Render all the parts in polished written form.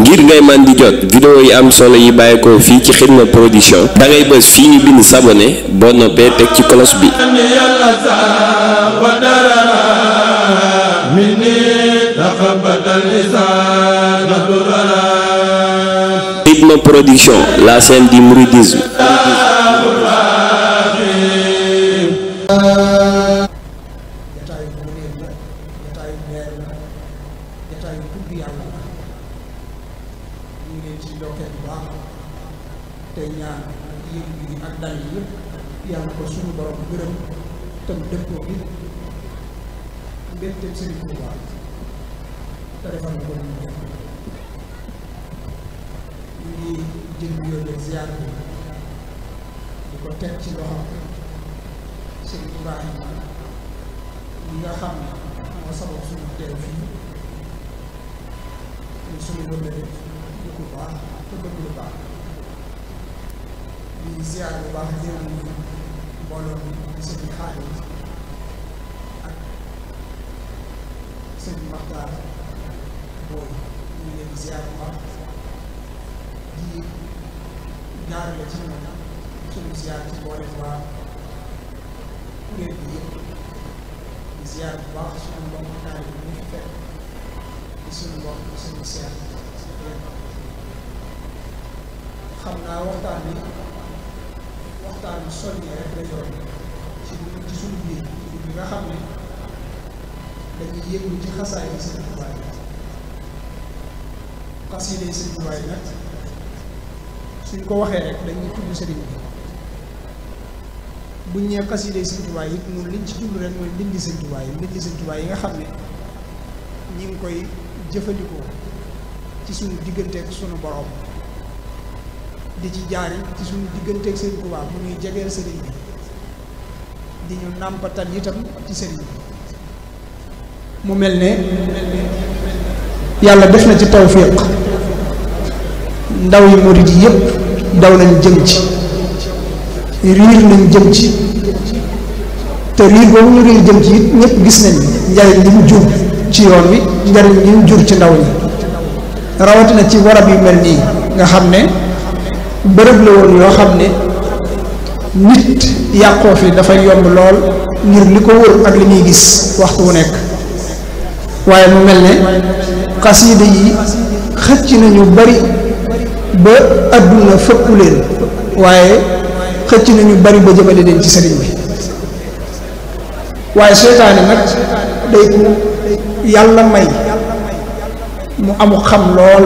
ngir ngay man di jot vidéo yi am solo yi bàyyeekoo fii ci Xidma Production da ngay bës fii ñu bind s'abonné boo noppee teg ci cloche bi. Xidma Production, la chaîne du mouridisme. tey ñaan yëngu yi ak dal yi yëpp yàlla ko suñu borom gërëm tam dëppoo bi mbégteem Sëriñ Tuubaa te defal ko ñu def ñu ngi jël yooyu ziar bi di ko teg ci loxo Sëriñ Ibrahima ñi nga xam ne moo sabab suñu teew fii ñu suñu wëllëre lu ko baax te bëgg lu baax di ziar bu baax jël mbooloo mi di sëriñ Xaadim ak sëriñ Maxtaar booy ñu ngi leen di ziar bu baax di jaarale ci ñoom suñu ziar ci mboolem waa kuréel bi yëpp di ziar bu baax suñu mbokk taal bi ñu fi fekk di suñu mbokk suñu seet xam naa waxtaan bi waxtaan soññee rek la yoon ci suñu biir bi nga xam ne dañuy yëngu ci xasaay yi Sëriñ Tuubaa yi xasida yi Sëriñ Tuubaa yi nag suñ ko waxee rek dañuy tudd sëriñ bi buñ ñëwee xasida yi Sëriñ Tuubaa yi ñun liñ ci jublu rek mooy mbindi Sëriñ Tuubaa yi mbindi Sëriñ Tuubaa yi nga xam ne ñi ngi koy jëfandikoo ci suñu digganteeg suñu borom di ci jaari ci suñu digganteeg Sëriñ Tuubaa bu ñuy jegeel sëriñ bi di ñu nàmpatal itam ci sëriñ bi mu mel ne yàlla def na ci tawfiq ndaw yi murid yi yépp daw nañ jëm ci riir nañ jëm ci te riir boobu ñu riir jëm ci it ñépp gis nañ njariñ li mu jur ci yoon wi njariñ li mu jur ci ndaw ñi rawatina ci warab yu mel nii nga xam ne bërëb la woon yoo xam ne nit yàqoo fi dafay yomb lool ngir li ko wër ak li muy gis waxtu wu nekk waaye mu mel ne xasiida yi xëcc nañu bari ba àdduna fëkku leen waaye xëcc nañu bari ba jëmale leen ci sëriñ bi waaye seytaane nag day ku yàlla may mu amu xam lool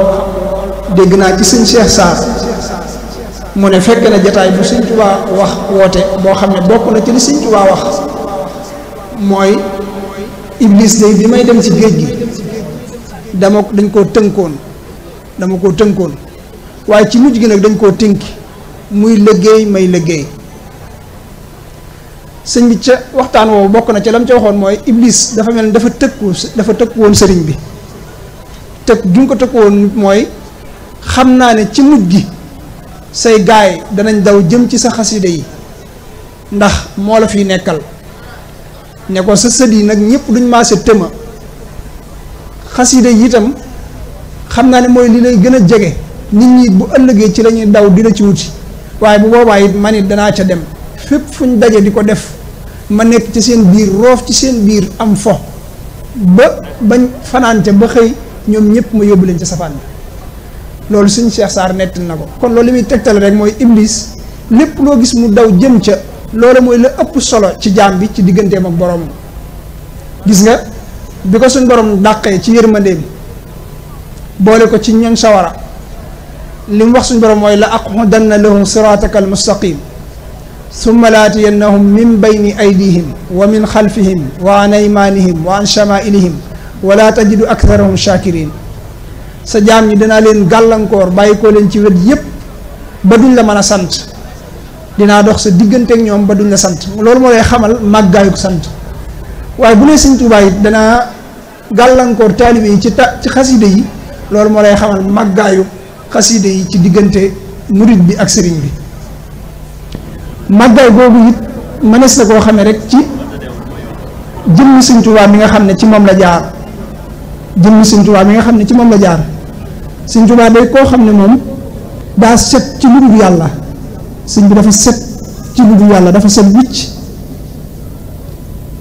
dégg naa ci sëñ Cheikh Sarr mu ne fekk na jataay bu Sëriñ Tuubaa wax woote boo xam ne bokk na ci li Sëriñ Tuubaa wax mooy Iblis day bi may dem ci géej gi dañ koo tënkoon waaye ci mujj gi nag dañ koo tënki muy liggéey may liggéey sëñ bi ca waxtaan woowu bokk na ca lam ca waxoon mooy Iblis dafa mel ni dafa tëkku woon sëriñ bi tëkk duñ ko tëkku woon mooy xam naa ne ci mujj gi say gaay danañ daw jëm ci sa xasida yi ndax moo la fiy nekkal ne ko sa sët yi nag ñëpp duñ maase tëma xasida yi itam xam naa ne mooy li lay gën a jege nit ñi bu ëllëgee ci lañuy daw dina ci wuti waaye bu boobaa it man it danaa ca dem fépp fuñ daje di ko def ma nekk ci seen biir roof ci seen biir am fo ba bañ fanaan ca ba xëy ñoom ñëpp ma yóbbu leen ca safaan bi loolu suñ Cheikh Sarr nett na ko kon loolu li muy tegtal rek mooy Iblis lépp loo gis mu daw jëm ca loolu mooy la ëpp solo ci jaam bi ci digganteem ak borom gis nga bi ko suñ borom dàqee ci yërmandeem boole ko ci ñoñ sawara li mu wax suñ borom mooy la aqudanna lahum sirataka al mustaqim summa laatiyannahum min bayni aydihim wa min xalfihim wa an aymanihim wa an shamailihim wa la tajidu aktharahum shakirin sa jaam ñi dinaa leen gàllankoor bàyyi ko leen ci wet yépp ba duñ la mën a sant dinaa dox sa digganteek ñoom ba duñ la sant loolu moo lay xamal màggaayu ko sant waaye bu nee Sëriñ Tuubaa it danaa gàllankoor taalibe yi ci xaside yi loolu moo lay xamal màggaayu xaside yi ci diggante murid bi ak sëriñ bi màggaay boobu it mënees na koo xamee rek ci jëmmi Sëriñ Tuubaa mi nga xam ne ci moom la jaar jëmmi Sëñ Tuubaa mi nga xam ne ci moom la jaar. Sëñ Tuubaa day koo xam ne moom daa set ci lu dul yàlla, sëñ bi dafa set ci lu dul yàlla, dafa set wicc.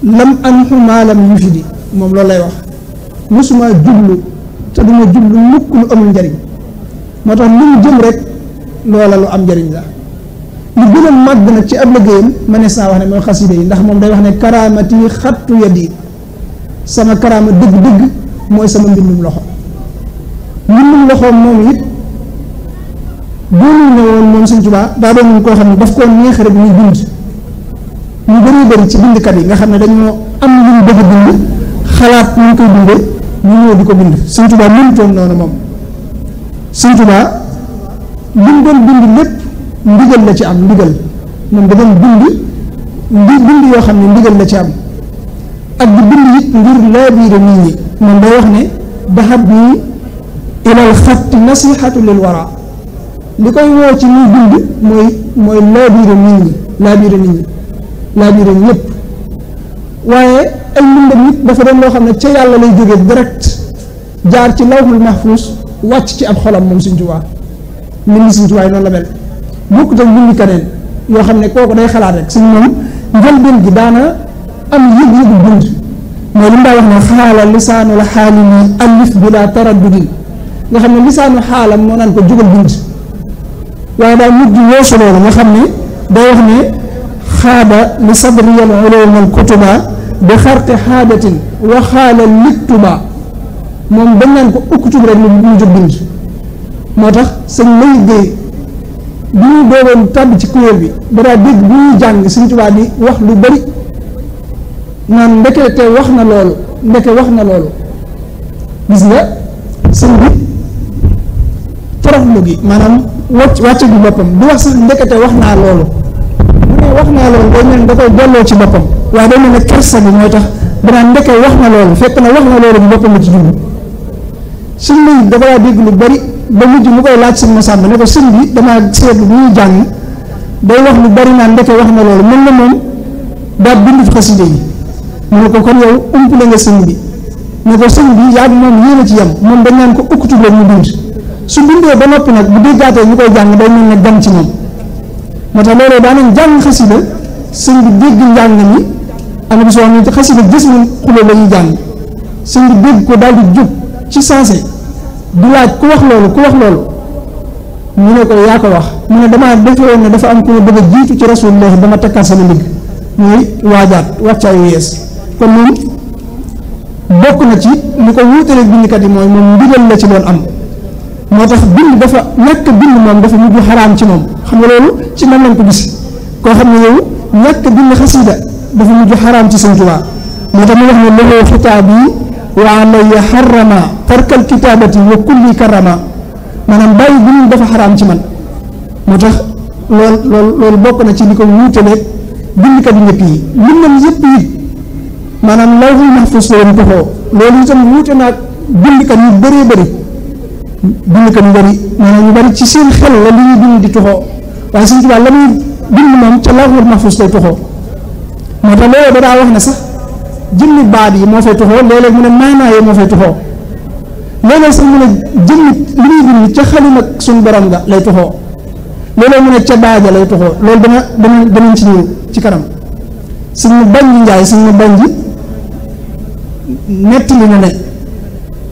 lam anhu maa lam yufidi moom loolu lay wax, mosuma jublu te duma jublu mukk lu amul njariñ. moo tax lu mu jëm rek loola lu am njariñ la. lu gën a màgg nag ci ab liggéeyam mënees naa wax ne mooy xasida yi, ndax moom day wax ne karaamati xattu yadi, sama karaama dëgg-dëgg mooy sama mbindum loxo. mbindum loxoom moom it doonul ne woon moom Sëñ Tuubaa daa doon koo xam ne daf koo neex rek muy bind. ñu bëri ci bindkat yi nga xam ne dañoo am lu ñu bëgg a bind, xalaat ñu koy bindee ñu ñëw di ko bind. Sëñ Tuubaa mënutoon noonu moom. Sëñ Tuubaa li mu doon bind lépp ndigal la ci am, ndigal moom da doon bind yoo xam ne ndigal la ci am, ak di bind it ngir laabiire nit ñi. moom day wax ne dahab bi ilal xatti nasihatu lil wara, li koy woo ci muy bind mooy laabiire nit ñi, laabiire nit ñi, laabiire ñëpp. waaye ay mbindam nit dafa doon loo xam ne ca yàlla lay jógee direct jaar ci lawhul mahfuus wàcc ci ab xolam moom Sëñ Tuubaa. mbind Sëñ Tuubaa noonu la mel, bokkut ak mbind keneen yoo xam ne kooku day xalaat rek. suñ moom njëlbéen gi daana am yëg-yëgu bind, mooy li mu daa wax ne xaala lisaanul xaalimi alif bila taraddudin, nga xam ne lisaanu xaalam moo naan ko jógal bind. waaye daal mujj weesu loolu nga xam ne day wax ne xaada li sadriyal ulumul kutuba bi xarti xaadatin wa xaala liktuba, moom dañ naan ko ukkutub rek mu jóg bind. moo tax sëñ Lay Géey bi ñu doogoon tàbb ci kuréel bi daraa dégg bu ñuy jàng Sëñ Tuubaa di wax lu bari naan ndeke te wax na loolu, ndeke wax na loolu. gis nga sëñ bi toroxlu gi maanaam wàcce gi boppam du wax sax ndekete wax naa loolu, mu ne wax naa loolu day mel ne da koy delloo ci boppam, waaye day mel ne kersa bi mooy tax danaa ndeke wax na loolu, fekk na wax na loolu bi boppam la ci jublu. sëñ Lay dafa daa dégg lu bari ba mujj mu koy laaj sëñ Masamba ne ko sëñ bi damaa seetlu bu ñuy jàng day wax lu bari naan ndeke wax na loolu, mën na moom daa bind fi xaside yi. mu ne ko kon yow umpule nga sëñ bi, ne ko sëñ bi yaa moom yéen a ci yem, moom dañ naan ko ukkutub la mu bind. su bindee ba noppi nag bu déggaatee ñu koy jàng day mel ne gan ci moom. moo tax loolu daanañ jàng xasida sëñ bi dégg njàng mi, am na bis wax ni xasida gis nañ xuloo la ñuy jàng, sëñ bi dégg ko daal di jóg ci sensé di laaj ku wax loolu, ku wax loolu. ñu ne ko yaa ko wax, mu ne damaa defe woon ne dafa am ku ma bëgg a jiitu ci rasulullah dama takkaat sama ndigg muy waajaat wàccaayu yees. kon moom bokk na ci li ko wuutaleeg bindkat yi mooy moom ndigal la ci doon am. moo tax bind dafa ñàkk bind moom dafa mujj xaraam ci moom. xam nga loolu ci nan lañ ko gis koo xam ne yow ñàkk bind xasida dafa mujj xaraam ci Sëñ Tuubaa. moo tax mu wax ne lahu xitaabi wa alayya xarama tarkal kitaabati wa kulli karama, maanaam bàyyi bind dafa xaraam ci man. moo tax loolu bokk na ci li ko wuutaleeg bindkat yu njëkk yi. mbindam yëpp yi maanaam lawhul mahfuus la woon toxoo, loolu itam wuute naag bindkat yu bëree bëri. bindkat yu bëri maanaam ñu bëri ci seen xel la li ñuy bind di toxoo, waaye Sëñ Tuubaa la muy bind moom ca lawhul mahfuus lay toxoo. moo tax loolu daa wax ne sax jëmmi baat yi moo fay toxoo, léeg-léeg mu ne maanaa yi moo fay toxoo, léeg-léeg sax mu ne jëmmi li muy bind ca xalima ak suñu borom ga lay toxoo, léeg-léeg mu ne ca daaja lay toxoo. loolu danañ ci ñëw ci kanam. Sëñ mu bañ ji njaay sëñ mu bañ ji nettali na ne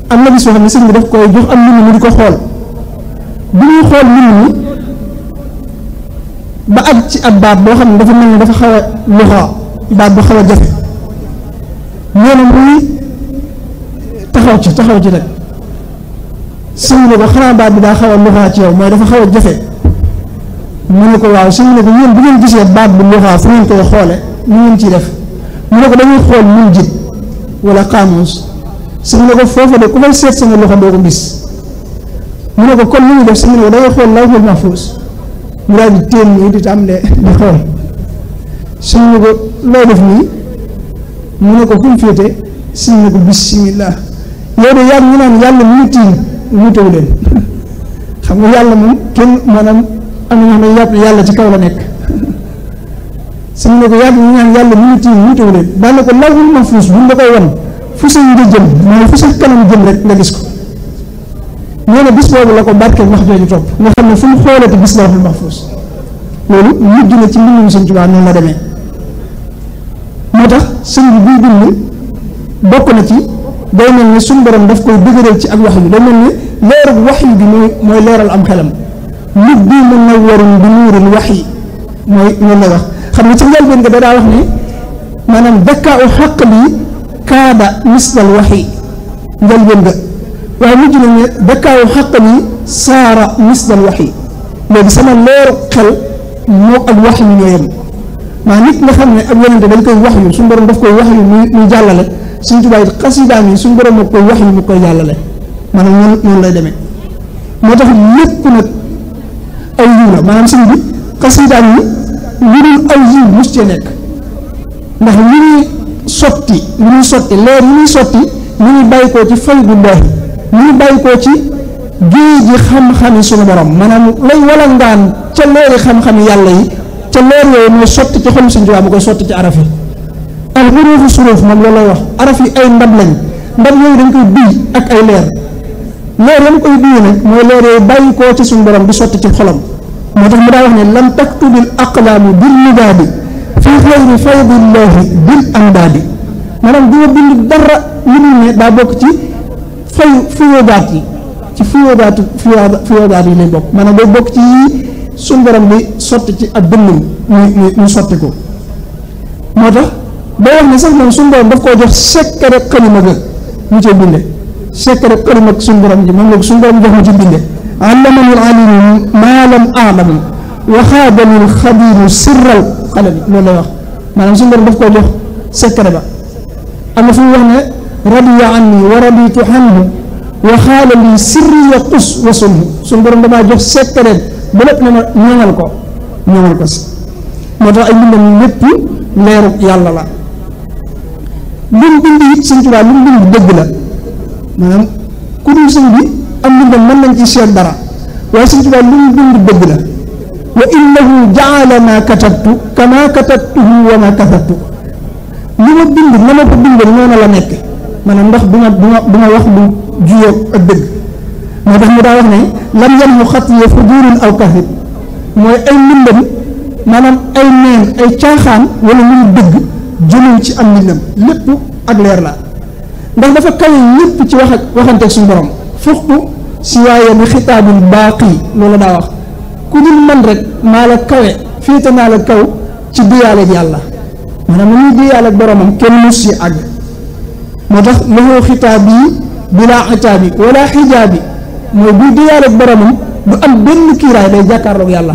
am na bis boo xam ne sëñ bi daf koy jox am mbind mi di ko xool, bi ñuy xool mbind mi ba ak ci ab baat boo xam ne dafa mel ne dafa xaw a luxaa, baat bu xaw a jafe, nee na muy taxaw ci rek. sëñ ne ko xanaa baat bi daa xaw a luxaa ci yow, mooy dafa xaw a jafe. mu ne ko waaw. sëñ ne ko yéen bu ngeen gisee baat bu luxaa fu ngeen koy xoole ñu ngeen ciy def. mu ne ko dañuy xool mun jit wala xaamuus. sëñ ne ko foofu de ku fay seet sama loxo doo ko gis. mu ne ko kon lu ñu def. sëñ ne ko dangay xool lawhul mahfuus. mu daal di téen nii di tàmbalee di xool. sëñ ne ko loo def nii. mu ne ko fu mu féete. sëñ ne ko bismillah. yow de yàgg ñu naan yàlla mu tiim wuutewu leen. xam nga yàlla moom kenn maanaam am na ñoo xam ne yàpp yàlla ci kaw la nekk. sëñ ne ko yàgg ñu naan yàlla mu tiim wuutewu leen. daal ne ko lawhul mahfuus bu ñu la koy wan fu sa nga jëm mooy fu sa kanam jëm rek nga gis ko. nee na bis boobu la ko barkeel wax jooju topp nga xam ne fu mu xoolati gis lawhul mahfuus loolu mujj na ci mbindum Sëñ Tuubaa noonu la demee. moo tax sëñ bi buy bind bokk na ci day mel ne suñu borom daf koy dëgëral ci ak wax yu day mel ne leerug wax yu bi mooy leeral am xelam nit bi munawwarun bi nuuril wax yi mooy noonu la wax. xam nga ci njëlbéen nga daa wax ne maanaam dakkaa u xaq lii kaada misdal wax yi njëlbéen nga waaye mujj nañ ne dakkaa u xaq lii saara misdal wax yi léegi sama leeru xel moo ak wax yu ñoo yem maa nit nga xam ne ak yonente dañ koy wax yu suñu borom daf koy wax yu muy jàllale Sëñ Tuubaa it xasidaam yi suñu borom moo koy wax yu mu koy jàllale maanaam noonu lay demee moo tax lépp nag ay yiw la maanaam sëñ bi xasidaam yi lu dul aw yiw mus cee nekk ndax li ñuy sotti leer yi ñuy sotti ñu ngi bàyyi koo ci faydullaahi ñu ngi bàyyi koo ci géej gi xam-xami suñu borom maanaam lay walangaan ca leeri xam-xami yàlla yi ca leer yooyu mooy sotti ci xolu Sëñ Tuubaa mu koy sotti ci araf yi al xuruufu suruuf moom loolu lay wax araf yi ay ndab lañ ndab yooyu dañ koy duy ak ay leer yam koy duy nag mooy leer yooyu bàyyi koo ci suñu borom di sotti ci xolam moo tax mu daa wax ne lam taktubil aqlaamu bil midaadi fii xayri faydillahi bil amdaadi maanaam du ma bind dara lu dul ne daa bokk ci fuyoodaat yi ci fuyoodaat yi lay bokk maanaam day bokk ci suñu borom bi sotti ci ab dënnam muy sotti ko moo tax day wax ne sax moom suñu borom daf koo jox secret xalima ga mu cee binde secret xalima ak suñu borom ji moom la suñu borom jox mu ci binde allamani alimu maa lam aalamu waxaadani xabiru sirral xalami loolu lay wax maanaam suñu borom daf koo jox secret ba am na fu mu wax ne radiya anni wa raditu anhu wa xaala li sirri ya qus wa sunhu suñu borom damaa jox secret ba lépp ne ma ñoŋal ko si moo tax ay mbindam lépp leeru yàlla la lu mu bind it Sëñ Tuubaa lu mu bind dëgg la maanaam ku dul sëñ bi am mbindam mën nañ ci seet dara waaye Sëñ Tuubaa lu mu bind dëgg la wa innahu jaala ma katabtu kama katabtuhu wa ma katabtu li ma bind na ma ko bindal noonu la nekk maanaam ndax du ma wax lu juyoo ak dëgg moo tax mu daa wax ne lam yanmu xatiya fujurin aw kahib mooy ay mbindam maanaam ay neen ay caaxaan wala muy dëgg jëluñ ci am mbindam lépp ak leer la ndax dafa kawe ñëpp ci waxanteeg suñu borom fuxtu si waaye bi xitaabil baaqi loolu daa wax ku dul man rek maa la kawe féete naa la kaw ci diyaaleeg yàlla maanaam lu muy diyaale ak boromam kenn mus si àgg moo tax lahu xitaab yi bilaa xitaabi wala xijaabi mooy buy diyaale ak boromam du am benn kiiraay day jàkkaarloog yàlla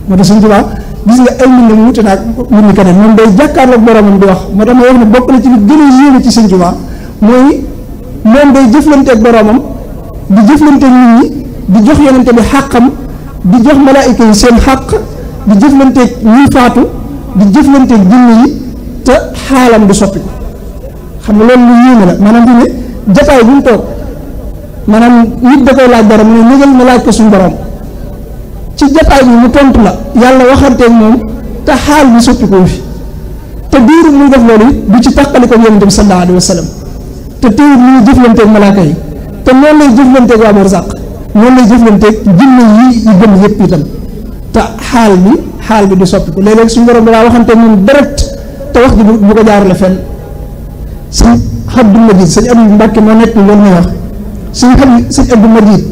moo tax Sëñ Tuubaa gis nga ay mbindam wuute naag mbindi keneen moom day jàkkaarloog boromam di wax moo tax ma wax ne bokk na ci li gën a yéeme ci Sëñ Tuubaa mooy moom day jëflanteeg boromam di jëflanteeg nit ñi di jox yonente bi xàqam di jox malaayika yi seen xàq di jëflanteeg ñuy faatu di jëflanteeg jinne yi te xaalam du soppi xam nga loolu lu yéeme la maanaam fi ne jataay bu mu toog maanaam nit da koy laaj dara mu ne ñëgal ma laaj ko suñu borom ci jataay bi mu tontu la yàlla waxanteeg moom te xaal bi soppi ko fi te diiru muy def loolu du ci tàqali ko yonente bi sallallahu alayhi wa sallam te teewul muy jëflanteeg malaaka yi te noonu lay jëflanteeg waa barsàq noonu lay jëflanteeg jinne yi gën yëpp itam te xaal bi du soppi ko léeg-léeg suñu borom daa waxanteeg moom direct te wax ji bu ko jaarale fenn sëñ Abdou Majid sëñ Abdou Mbàkke moo nekk loolu may wax sëñ Abdou Majid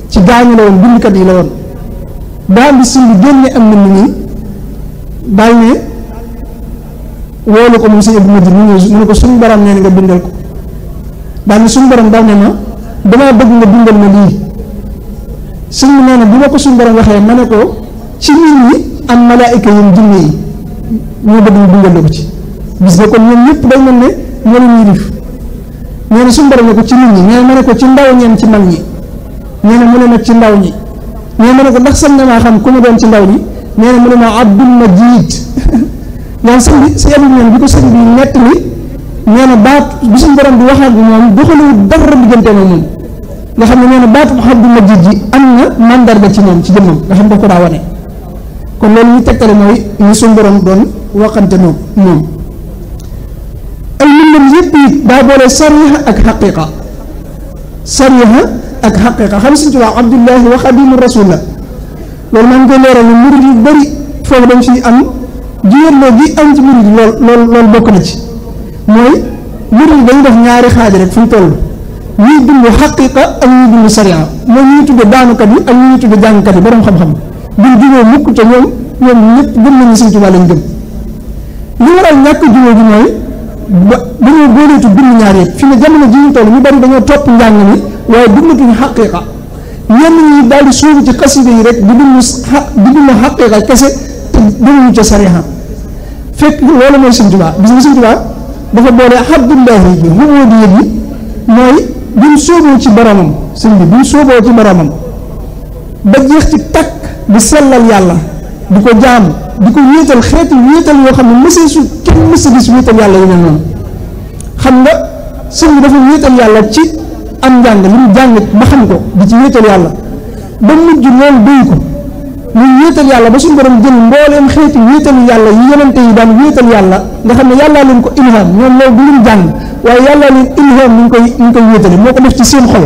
ci gaañu la woon bindkat yi la woon daal di simbi génne am na nit ñi daal ne woolu ko moom sëñ Abdou Majid mu ne ko suñu borom nee na nga bindal ko daal ne suñu borom daal ne ma damaa bëgg nga bindal ma lii sëñ bi nee na bi ma ko suñu borom waxee ma ne ko ci nit ñi am malaayika yi jinne yi ñoo bëgg ñu bindal ko ci gis nga kon ñoom ñëpp day mel ne ñoo leen yilif nee na suñu borom ne ko ci nit ñi nee na ma ne ko ci ndaw ñeen ci mag ñi nee na mu ne nag ci ndaw ñi nee na ma ne ko ndax sañ na maa xam ku mu doon ci ndaw ñi nee na mu ne ma Abdul Majid yaa sëñ bi si Abdou ñeen bi ko sëñ bi nett li nee na baat bi suñu borom di waxaat bi moom doxaluwut dara diggante ak moom nga xam ne nee na baatu Abdul Majid ji am na mandarga ci moom ci jëmmam nga xam ne ko daa wane kon loolu ñu tegtale mooy ni suñu borom doon waxante moom ay mbindam yëpp it daa boole sariha ak xaqiqa sariha ak xaqiqa xam Sëriñ Tuubaa abdullahi wa xadimu rasul la loolu maa ngi koy leeral ni murid yu bëri foofu dañ ciy am jiyénloo gi am ci murid yi loolu bokk na ci mooy murid yi dañu def ñaari xaaj rek fu ñu toll ñuy dund xaqiqa ak ñuy dund sariya mooy ñuy tudde daanukat yi ak ñuy tudde jàngkat yi borom xam-xam duñ juboo mukk te ñoom ñëpp gëm nañu Sëriñ Tuubaa lañ gëm li waral ñàkk juboo gi mooy dañoo booleetu dund ñaar yëpp fi ne jamono ji ñu toll ñu bari dañoo topp njàng mi waaye dundatuñu xaqiqa ñenn ñi daal di suufu ci xasida yi rek di dund xaqiqa kese te demuñu ca sariya fekk loolu mooy Sëriñ Tuubaa gis nga Sëriñ Tuubaa dafa boole abdullahi bi xumóodi yëg yi mooy buñ sóoboo ci boromam sëñ bi buñ sóoboo ci boromam ba jeex ci takk di sellal yàlla di ko jaam di ko wéetal xeeti wéetal yoo xam ne mësee su kenn mësa gis wéetal yàlla yu mel noonu xam nga sëñ bi dafa wéetal yàlla ci am njàng li mu jàng ba xam ko di ci wéetal yàlla ba mujj loolu doy ko muy wéetal yàlla ba suñu borom jël mbooleem xeeti wéetalu yàlla yi yonente yi daan wéetal yàlla nga xam ne yàllaa leen ko ilham ñoom loolu du luñ jàng waaye yàllaa leen ilham ñu ngi koy wéetale moo ko def ci seen xol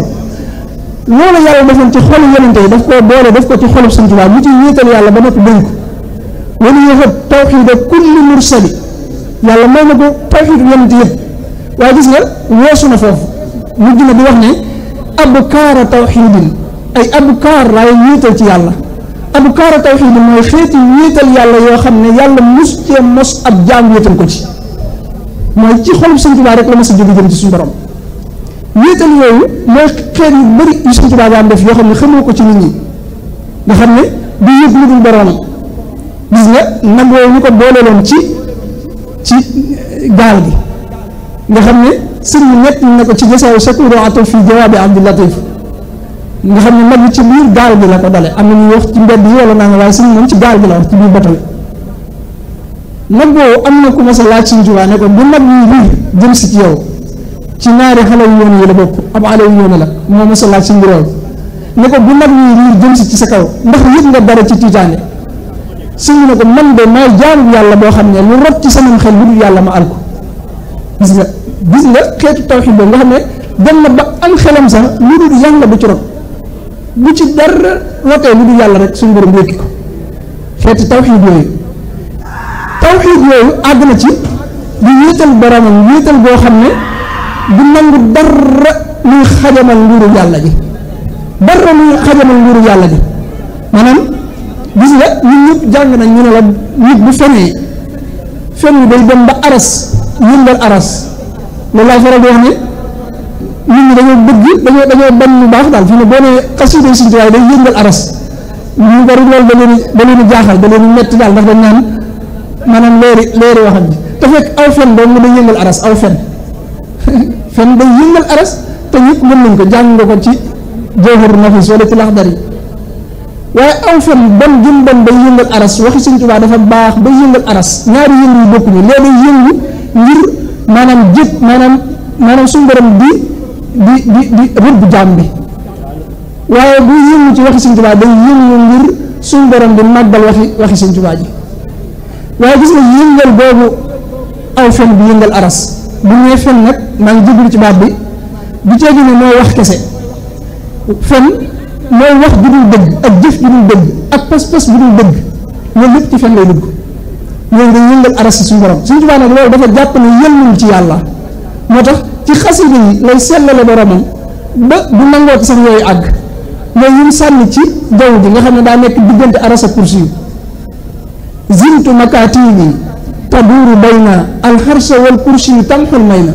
loolu yàlla defoon ci xolu yonente yi daf koo boole def ko ci xolub Sëriñ Tuubaa mu ciy wéetal yàlla ba noppi dénk ko wala yëfat tawxiida kulli mursali yàlla may na ko tawxiidu yonente yëpp waaye gis nga weesu na foofu mujj na di wax ne abkaara tawxiidin ay abkaar laay wéetal ci yàlla abkaara tawxiidin mooy xeeti wéetal yàlla yoo xam ne yàlla mus cee mos ab jaam wéetal ko ci mooy ci xolub Sëriñ Tuubaa rek la mos a jóge jëm ci suñu borom wéetal yooyu mooy xeet yu bëri yu Sëriñ Tuubaa daan def yoo xam ne xamoo ko ci nit ñi nga xam ne du yëg lu dul boroomam gis nga nag woowu ñu ko booleeloon ci gaal gi nga xam ne sëriñ bi ñett na ko ci jasaayu sakuro ato fii jawaabi Abdul Latif nga xam ne nag yi ci biir gaal gi la ko dale am na ñuy wax ci mbedd yi wala naa nga waaye sëriñ moom ci gaal gi la wax ci biir bato nag boobu am na ku mas a laaj Sëriñ Tuubaa ne ko bu nag yi riir jëm si ci yow ci ñaari xale yu yoon yi la bokk ab xale yu yoon la moo mas a laaj si mbirool ne ko bu nag yi riir jëm si ci sa kaw ndax yëg nga dara ci tiitaange sëriñ ne ko man de maay jaamu yàlla boo xam ne lu rot ci sama xel lu dul yàlla ma alko gis nga xeetu tawxiid boobu nga xam ne dem na ba am xelam sax lu dul yàlla bu ci rot bu ci dara rotee lu dul yàlla rek suñu borom wékki ko xeetu tawxiid yooyu àgg na ci di wéetal boromam wéetal boo xam ne du nangu dara luy xajamal nguuru yàlla ji maanaam gis nga ñun ñëpp jàng nañ ñu ne la nit bu fenee fen yi day dem ba aras yëngal aras loolu laay faral di wax ne nit ñi dañoo bañ lu baax daal fi ne boo nee xasida Sëriñ Tuubaa day yëngal aras ñu bari loolu da leen jaaxal da leen metti daal ndax dañ naan maanaam leeri waxam ji te fekk aw fen doon mu day yëngal aras aw fen day yëngal aras te ñëpp mën nañ ko jàng nga ko ci Jawharu Nafis wala ci Laxdari waaye aw fen ban jëm ban day yëngal aras waxi Sëriñ Tuubaa dafa baax bay yëngal aras ñaari yëngu yu bokkuñu lee day yëngu ngir maanaam suñu borom di rëbb jaam bi waaye bu yëngu ci waxi Sëriñ Tuubaa day yëngu ngir suñu borom di màggal waxi Sëriñ Tuubaa ji waaye gis nga yëngal boobu aw fen bi yëngal aras bu ñëwee fen nag maa ngi jéglu ci baat bi du teegi ne mooy wax kese fen mooy wax ju dul dëgg ak jëf ju dul dëgg ak pas-pas bu dul dëgg loolu lépp ci fen lay dugg yooyu nga yëngal aras si suñu borom Sëriñ Tuubaa nag loolu dafa jàpp ne yëlluñ ci yàlla moo tax ci xasida yi lay sellale boromam ba du nangoo ci sax yooyu àgg mooy yim sànni ci jaww ji nga xam ne daa nekk diggante aras ak kursi yu zintu makatibi taduuru bayna alxarsa wal kursi yu tamxul may na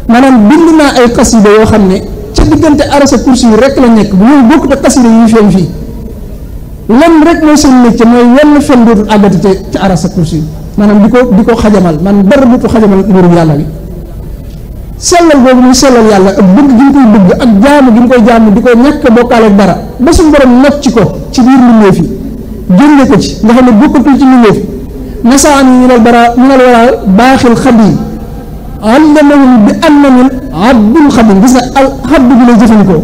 maanaam bind naa ay xasida yoo xam ne ca diggante aras ak kursi yu rek la nekk bu ñuy bokk te xasida yi feeñ fii lenn rek mooy seen métier mooy wenn fen dootul àggati ci aras ak kursi yu maanaam di ko xajamal man dara dootul xajamal nguuru yàlla bi sellal boobu muy sellal yàlla ak bëgg gi mu koy bëgg ak jaamu gi mu koy jaamu di ko ñàkk bokkaale ak dara ba suñu borom nocc ko ci biir mbindeef yi génne ko ci nga xam ne bokkatul ci mbindeef yi nasaan yi minal wara baaxil xadim allamahum bi annani abdul xadim gis nga al xabdu bi lay jëfandikoo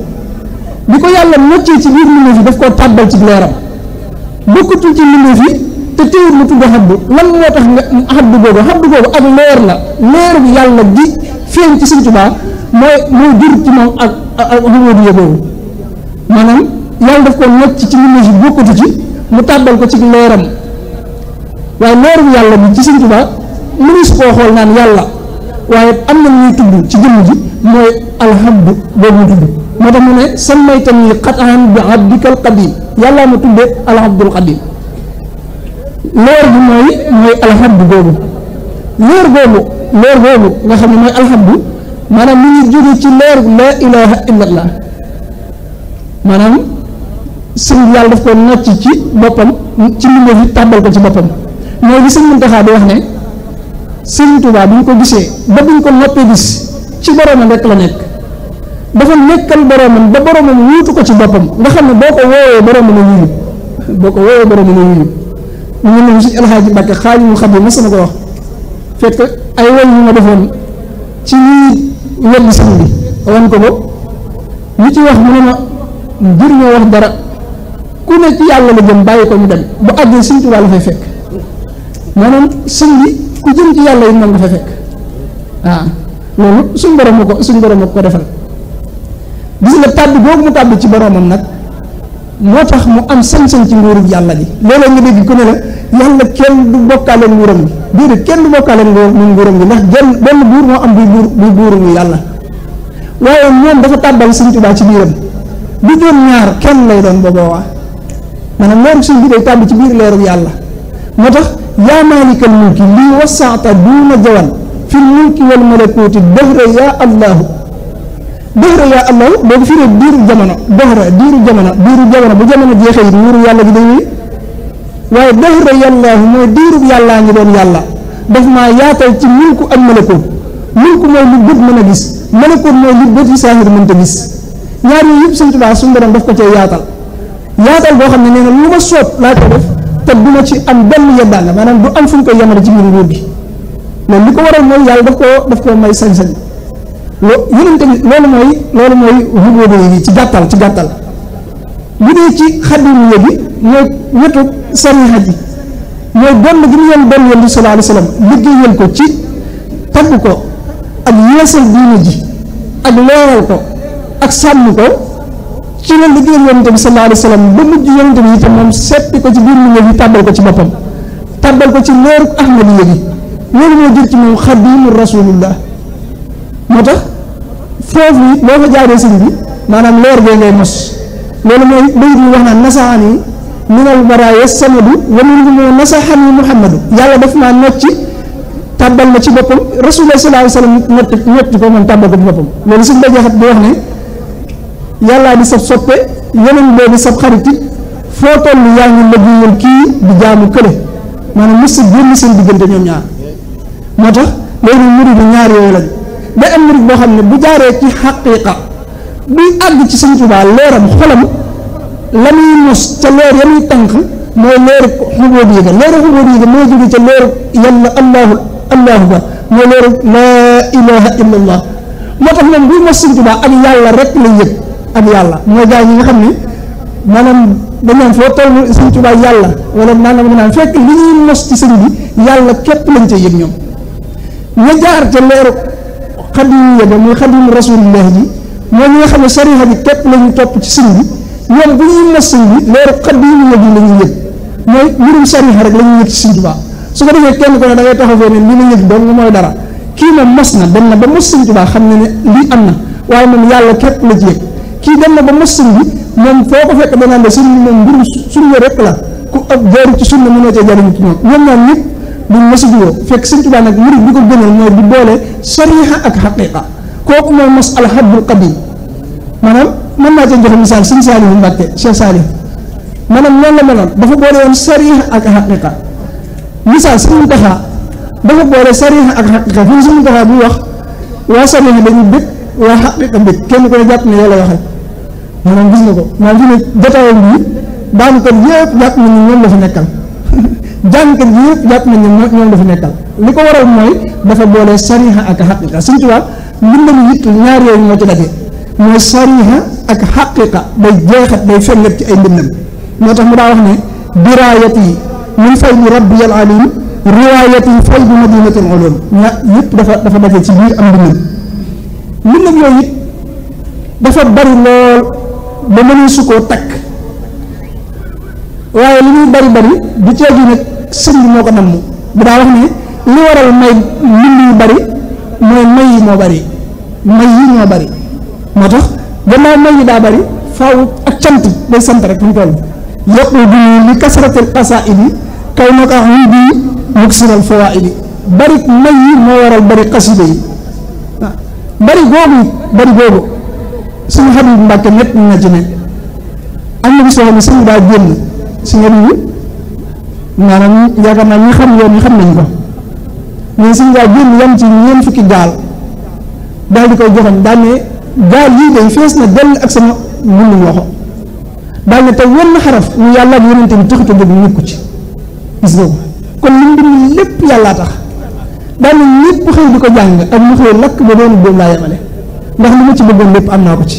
bi ko yàlla noccee ci biir mbindeef yi daf koo tàbbal ci leeram bokkatul ci mbindeef yi te teewul mu tudd xabdu lan moo tax nga xabdu googu ak leer la leeru yàlla gi feeñ ci Sëñ Tuubaa mooy jur ci moom ak xubóodiye boobu maanaam yàlla daf ko nocc ci mbindéef yi bokkatu ci mu tàbbal ko ci leeram waaye leeru yàlla bi ci Sëñ Tuubaa mënees koo xool naan yàlla waaye am na ñuy tudd ci jëmm ji mooy alhamdu boobu mu tudd moo tax mu ne sammaytani qatan bi abdikal qadim yàllaa ma tuddee alhamdul qadim leer bi mooy alhamdu boobu leer boobu nga xam ne mooy alhamdu maanaam mu ngi jóge ci leer la ilaha illallah maanaam sëñ yàlla daf ko nocc ci boppam ci mbindéef yi tàbbal ko ci boppam mooy li sëñ Muntaxa di wax ne Sëñ Tuubaa bi ñu ko gisee ba buñ ko noppee gis ci boromam rek la nekk dafa nekkal boromam ba boromam wuutu ko ci boppam nga xam ne boo ko woowee boromam a wuyu ñu ne si Alxaaji Mbàkke Xaadimu Xaadim mas na ko wax fekk ay woy yu ma defoon ci ñuy weddi sëñ bi wan ko ñu ci wax mu ne ma ngir ñoo wax dara ku ne ci yàlla la jëm bàyyi ko ñu dem bu àggee Sëñ Tuubaa la fay fekk maanaam sëñ bi ku jëm ci yàlla yi moom nga fa fekk loolu suñ borom ko defal gis nga tàbbi boobu mu tàbbi ci boromam nag moo tax mu am sañ-sañ ci nguurub yàlla gi looloo nga dégg ku ne la yàlla kenn du bokkaale nguuram gi déedéet kenn du bokkaale nguuram gi ndax benn buur moo am buy buuru mu yàlla waaye moom dafa tàbbal Sëñ Tuubaa ci biiram bu doon ñaar kenn lay doon booboo maanaam leeru sëñ bi day tàbbi ci biir leerub yàlla moo tax yaa maalikal mulki lii wasaata duuna jawan fil mulki wal malakuuti dëhra yaa allahu boo ko firee diiru jamono bu jamono jeexee it nguuru yàlla gi day wéy waaye dëhra yàllaahu mooy diirub yàllaa ngi doon yàlla daf maa yaatal ci mulku ak malakuut mulku mooy lu bët mën a gis malakuut mooy lu bët yi saahir mënta gis ñaar yooyu yëpp Sëñ Tuubaa suñu borom daf ko cee yaatal boo xam ne nee na lu ma soob laa ko def te du ma ci am benn yeddaanga maanaam du am fu ñu koy yemale ci biir nguur gi loolu li ko waral mooy yàlla daf koo may sañ-sañ loolu mooy hubóodo yi ci gàttal bu dee ci xaddimu yëgi mooy wetu sariha ji mooy donn gi mu yoon donn yonent bi sallallahu alayhi wa sallam liggéeyal ko ci tagg ko ak yeesal diine ji ak leeral ko ak sàmm ko ci la liggéeyal yonent bi sallallahu alayhi wa sallam ba mujj yonent bi itam moom seppi ko ci biir mbindéef yi tàbbal ko ci boppam tàbbal ko ci leeru ahmadiya gi loolu moo jur ci moom xadimu rasulullah moo tax foofu it boo fa jaaree sëñ bi maanaam leer bee ngay mos loolu mooy bayit yi wax naan nasaxani minal baraaya samadu wa minhumu nasaxani muhammadu yàlla daf maa nocci tàbbal ma ci boppam rasulullah sallallahu alayhi wa sallam ñotti ko moom tàbbal ko ci boppam loolu suñ dajee xat di wax ne yàllaa di sab soppe yeneen boo di sab xariti foo toll yaa ngi liggéeyal kii di jaamu kële maanaam mos a génn seen diggante ñoom ñaar moo tax léegi murid ñaar yooyu lañ day am murid boo xam ne bu jaaree ci xaqiiqa buy àgg ci Sëñ Tuubaa leeram xolam la muy mos ca leer ya muy tànk mooy leeru xubóodiya ga mooy jóge ca leeru yàlla allahu ba mooy leeru laa ilaha illa allah moo tax moom buy mos Sëñ Tuubaa ak yàlla rek lay yëg ak yàlla mooy gaa ñi nga xam ne maanaam dañaan foo toll Sëñ Tuubaa yàlla wala nangam naan fekk li ñuy mos ci sëñ bi yàlla képp lañ ca yëg ñoom ña jaar ca leeru xadimu yëga muy xadimu rasulillah ji mooy ñi nga xam ne sariha bi képp la ñu topp ci sëñ bi ñoom bu ñuy mos sëñ bi leeru xadimu yëg yi la ñuy yëg mooy mbirum sariha rek la ñuy yëg ci Sëñ Tuubaa su ko defee kenn ko ne da ngay taxaw fee ne li ma yëg doon mooy dara kii moom mos na dem na ba mos Sëñ Tuubaa xam ne ne lii am na waaye moom yàlla képp la ci yëg kii dem na ba mos sëñ bi moom foo ko fekk danaan la sëñ bi moom mbirum sunna rek la ku ab jaaru ci sunna mënoo cee jariñu ci ñoom ñoom ñëpp duñ mos a juyoo fekk Sëñ Tuubaa nag murid bi ko gënal mooy di boole sariha ak xaqiqa kooku mooy mos alhabdul qadim maanaam mën naa cee joxe misaal Sëñ Saalihu Mbàkke Cheikh Saalih maanaam noonu la meloon dafa boole woon sariha ak xaqiqa misaal Sëñ Muntaxa dafa boole sariha ak xaqiqa fi Sëñ Muntaxa bu wax waa sariha dañuy bëgg waa xaqiqa bëgg kenn ko ne jàpp ne yow la waxal maanaam gis nga ko maanaam fi ne jotaayam bi daanu ko yëpp jàpp nañ ne ñoom la fi nekkal jàngkat yi yëpp jàpp nañ ne ñoom la fi nekkal li ko waral mooy dafa boole sariha ak xaqiqa Sëñ Tuubaa mbindam it ñaar yooyu moo ci daje mooy sariha ak xaqiqa day jeexat day fengat ci ay mbindam moo tax mu daa wax ne diraayati min faydi rabbiyal alim riwaayatin faydu madinatul ulum yëpp dafa daje ci biir am mbindam yooyu it dafa bari lool ba mënee su koo takk waaye li muy bari du ceegi nag sëñ bi moo ko namm bu daa wax ne li waral may mbind yu bari mooy may yi moo bari moo tax gannaaw may yi daa bari faaw ak cant day sant rek mu toll yokku bi li kasratil qasaidi kaw nag ak ñu bi muksiral fawaidi bari may yi moo waral bari xasida yi bari googu suñu Habib Mbàkke ñett ñu na ci ne am na bis yoo xam ne sëñ daa génn si nga bi maanaam yaakaar naa ñi xam yoon ñi xam nañ ko mais sëñ daa génn yam ci ñeent fukki gaal daal di koy joxoon daal ne gaal yii day fees na dell ak sama mbindum loxo daal ne te wenn xaraf ñu yàlla ak yonente bi taxut a jóg nekku ci gis nga ko kon li mu bind lépp yàllaa tax daal ne ñépp xëy di ko jàng ak mu xëy lakk ba doonu boobu laa yemale ndax li ma ci bëggoon lépp am naa ko ci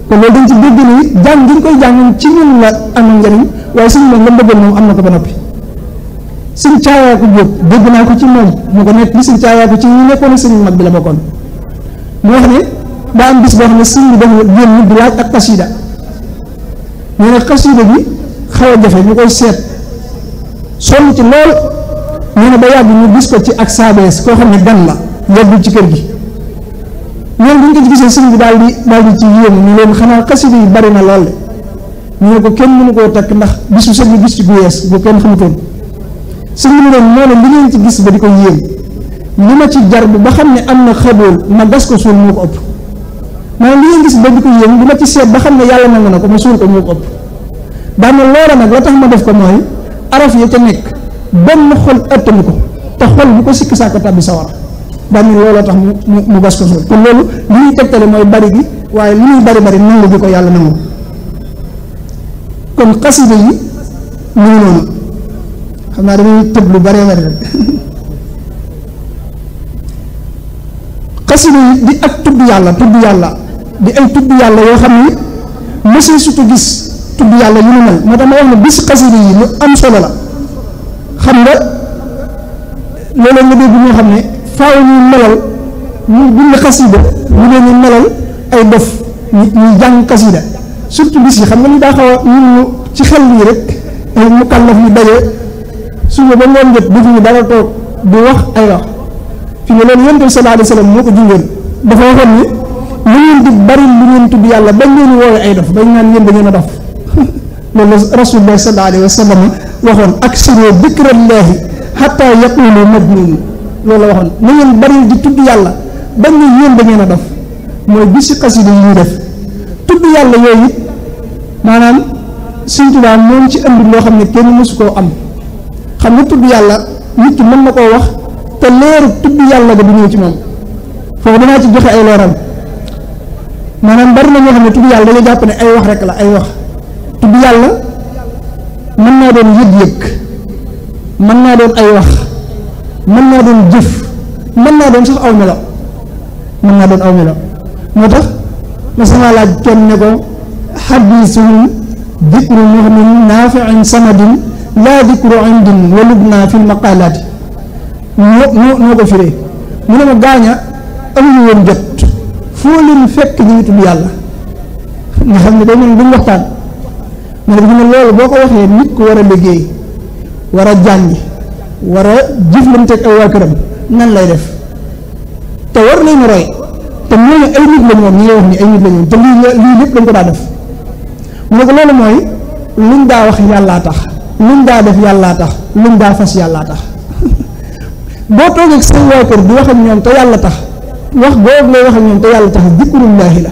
kon loolu dañ ci dégg ne it jàng gi ñu koy jàng ci ñun la am njëriñ waaye suñu moom la bëggoon moom am na ko ba noppi suñ caayaa ko jóg dégg naa ko ci moom mu ko nekk li suñ caayaa ko ci ñu nekkoon ak suñu mag bi la bokkoon mu wax ne daa am bis boo xam ne sëñ bi dafa génn di laaj ak xasida ñu ne xasida bi xaw a jafe ñu koy seet sonn ci lool ñu ne ba yàgg ñu gis ko ci ak saabees koo xam ne gan la yeggul ci kër gi ñoom bu ñu ko ci gisee sëñ bi daal di ci yéemu ñu leen xanaa xasida yi bari na lool de ñu ne ko kenn mënu koo takk ndax bisu sëñ bi gis ci gu yees bu kenn xamutoon sëñ bi ne leen moo ne li ngeen ci gis ba di ko yéem li ma ci jar bu ba xam ne am na xabool ma gas ko suul moo ko ëpp maanaam li ngeen gis ba di ko yéem li ma ci seet ba xam ne yàlla nangu na ko ma suul ko moo ko ëpp daana loola nag la tax ma def ko mooy araf ya ca nekk benn xol ëttanu ko te xol bu ko sikki sàkk tàbbi sawara daane looloo tax mu gas ko suul kon loolu li ñuy tegtale mooy bari gi waaye li ñuy bari nangu bi ko yàlla nangu kon xasida yi ñu ngi noonu xam naa damay tëb lu bari rek xasida yi di ak tudd yàlla di ay tudd yàlla yoo xam ni mësee surtout gis tudd yàlla yu nu mel moo tax ma wax ne bis xasida yi lu am solo la xam nga loolu nga dégg ñoo xam ne faaw ñuy melal ñu bind xasida ñu leen ñu melal ay dof ñuy jàng xasida surtout bis yi xam nga ni daa xaw a ñu ci xel yi rek ay mu kàllaf yu daje suba ba ngoon jot defuñu dara toog di wax ay wax fi ne loolu yonent bi sallallahu alayhi wa sallam moo ko junjoon dafa waxoon ni lu ngeen di bari lu ngeen tudd yàlla bañ leen woowe ay dof bañ naan yéen da ngeen a dof loolu rasulullah sallallahu alayhi wa sallam waxoon aksiru dikrallahi hatta yaqulu majnun loolu la waxoon na ngeen bari di tudd yàlla bañ ne yéen da ngeen a dof mooy bisi xasida yi ñuy def tudd yàlla yooyu maanaam Sëñ Tuubaa moom ci andi loo xam ne kenn mësu koo am xam nga tudd yàlla nit ki mën na koo wax te leeru tudd yàlla ga du ñëw ci moom foofu danaa ci joxe ay leeral maanaam bari na ñoo xam ne tudd yàlla dañoo jàpp ne ay wax rek la ay wax tudd yàlla mën naa doon yëg-yëg mën naa doon ay wax mën naa doon jëf mën naa doon sax aw melo moo tax ma sama laaj kenn ne ko xadisuhum dikru muhmin naafiin samadin laa dikru indin walubna fi lmaqalaati noo ko firee mu ne ma gaaña amuñu woon jot foo leen fekk ñu ngi tudd yàlla nga xam ne day mel duñ waxtaan ma ne ne loolu boo ko waxee nit ku war a liggéey war a jàngi war a jëflanteeg ay waa këram nan lay def te war leen roy te ñooñu ay nit lañ woon ñi lay wax ni ay nit lañ woon te lii lépp dañ ko daa def mu ne ko loolu mooy luñ daa wax yàllaa tax luñ daa def yàllaa tax luñ daa fas yàllaa tax boo toogee ak say waa kër di wax ak ñoom te yàlla tax wax boobu lay wax ak ñoom te yàlla tax dikrullaahi la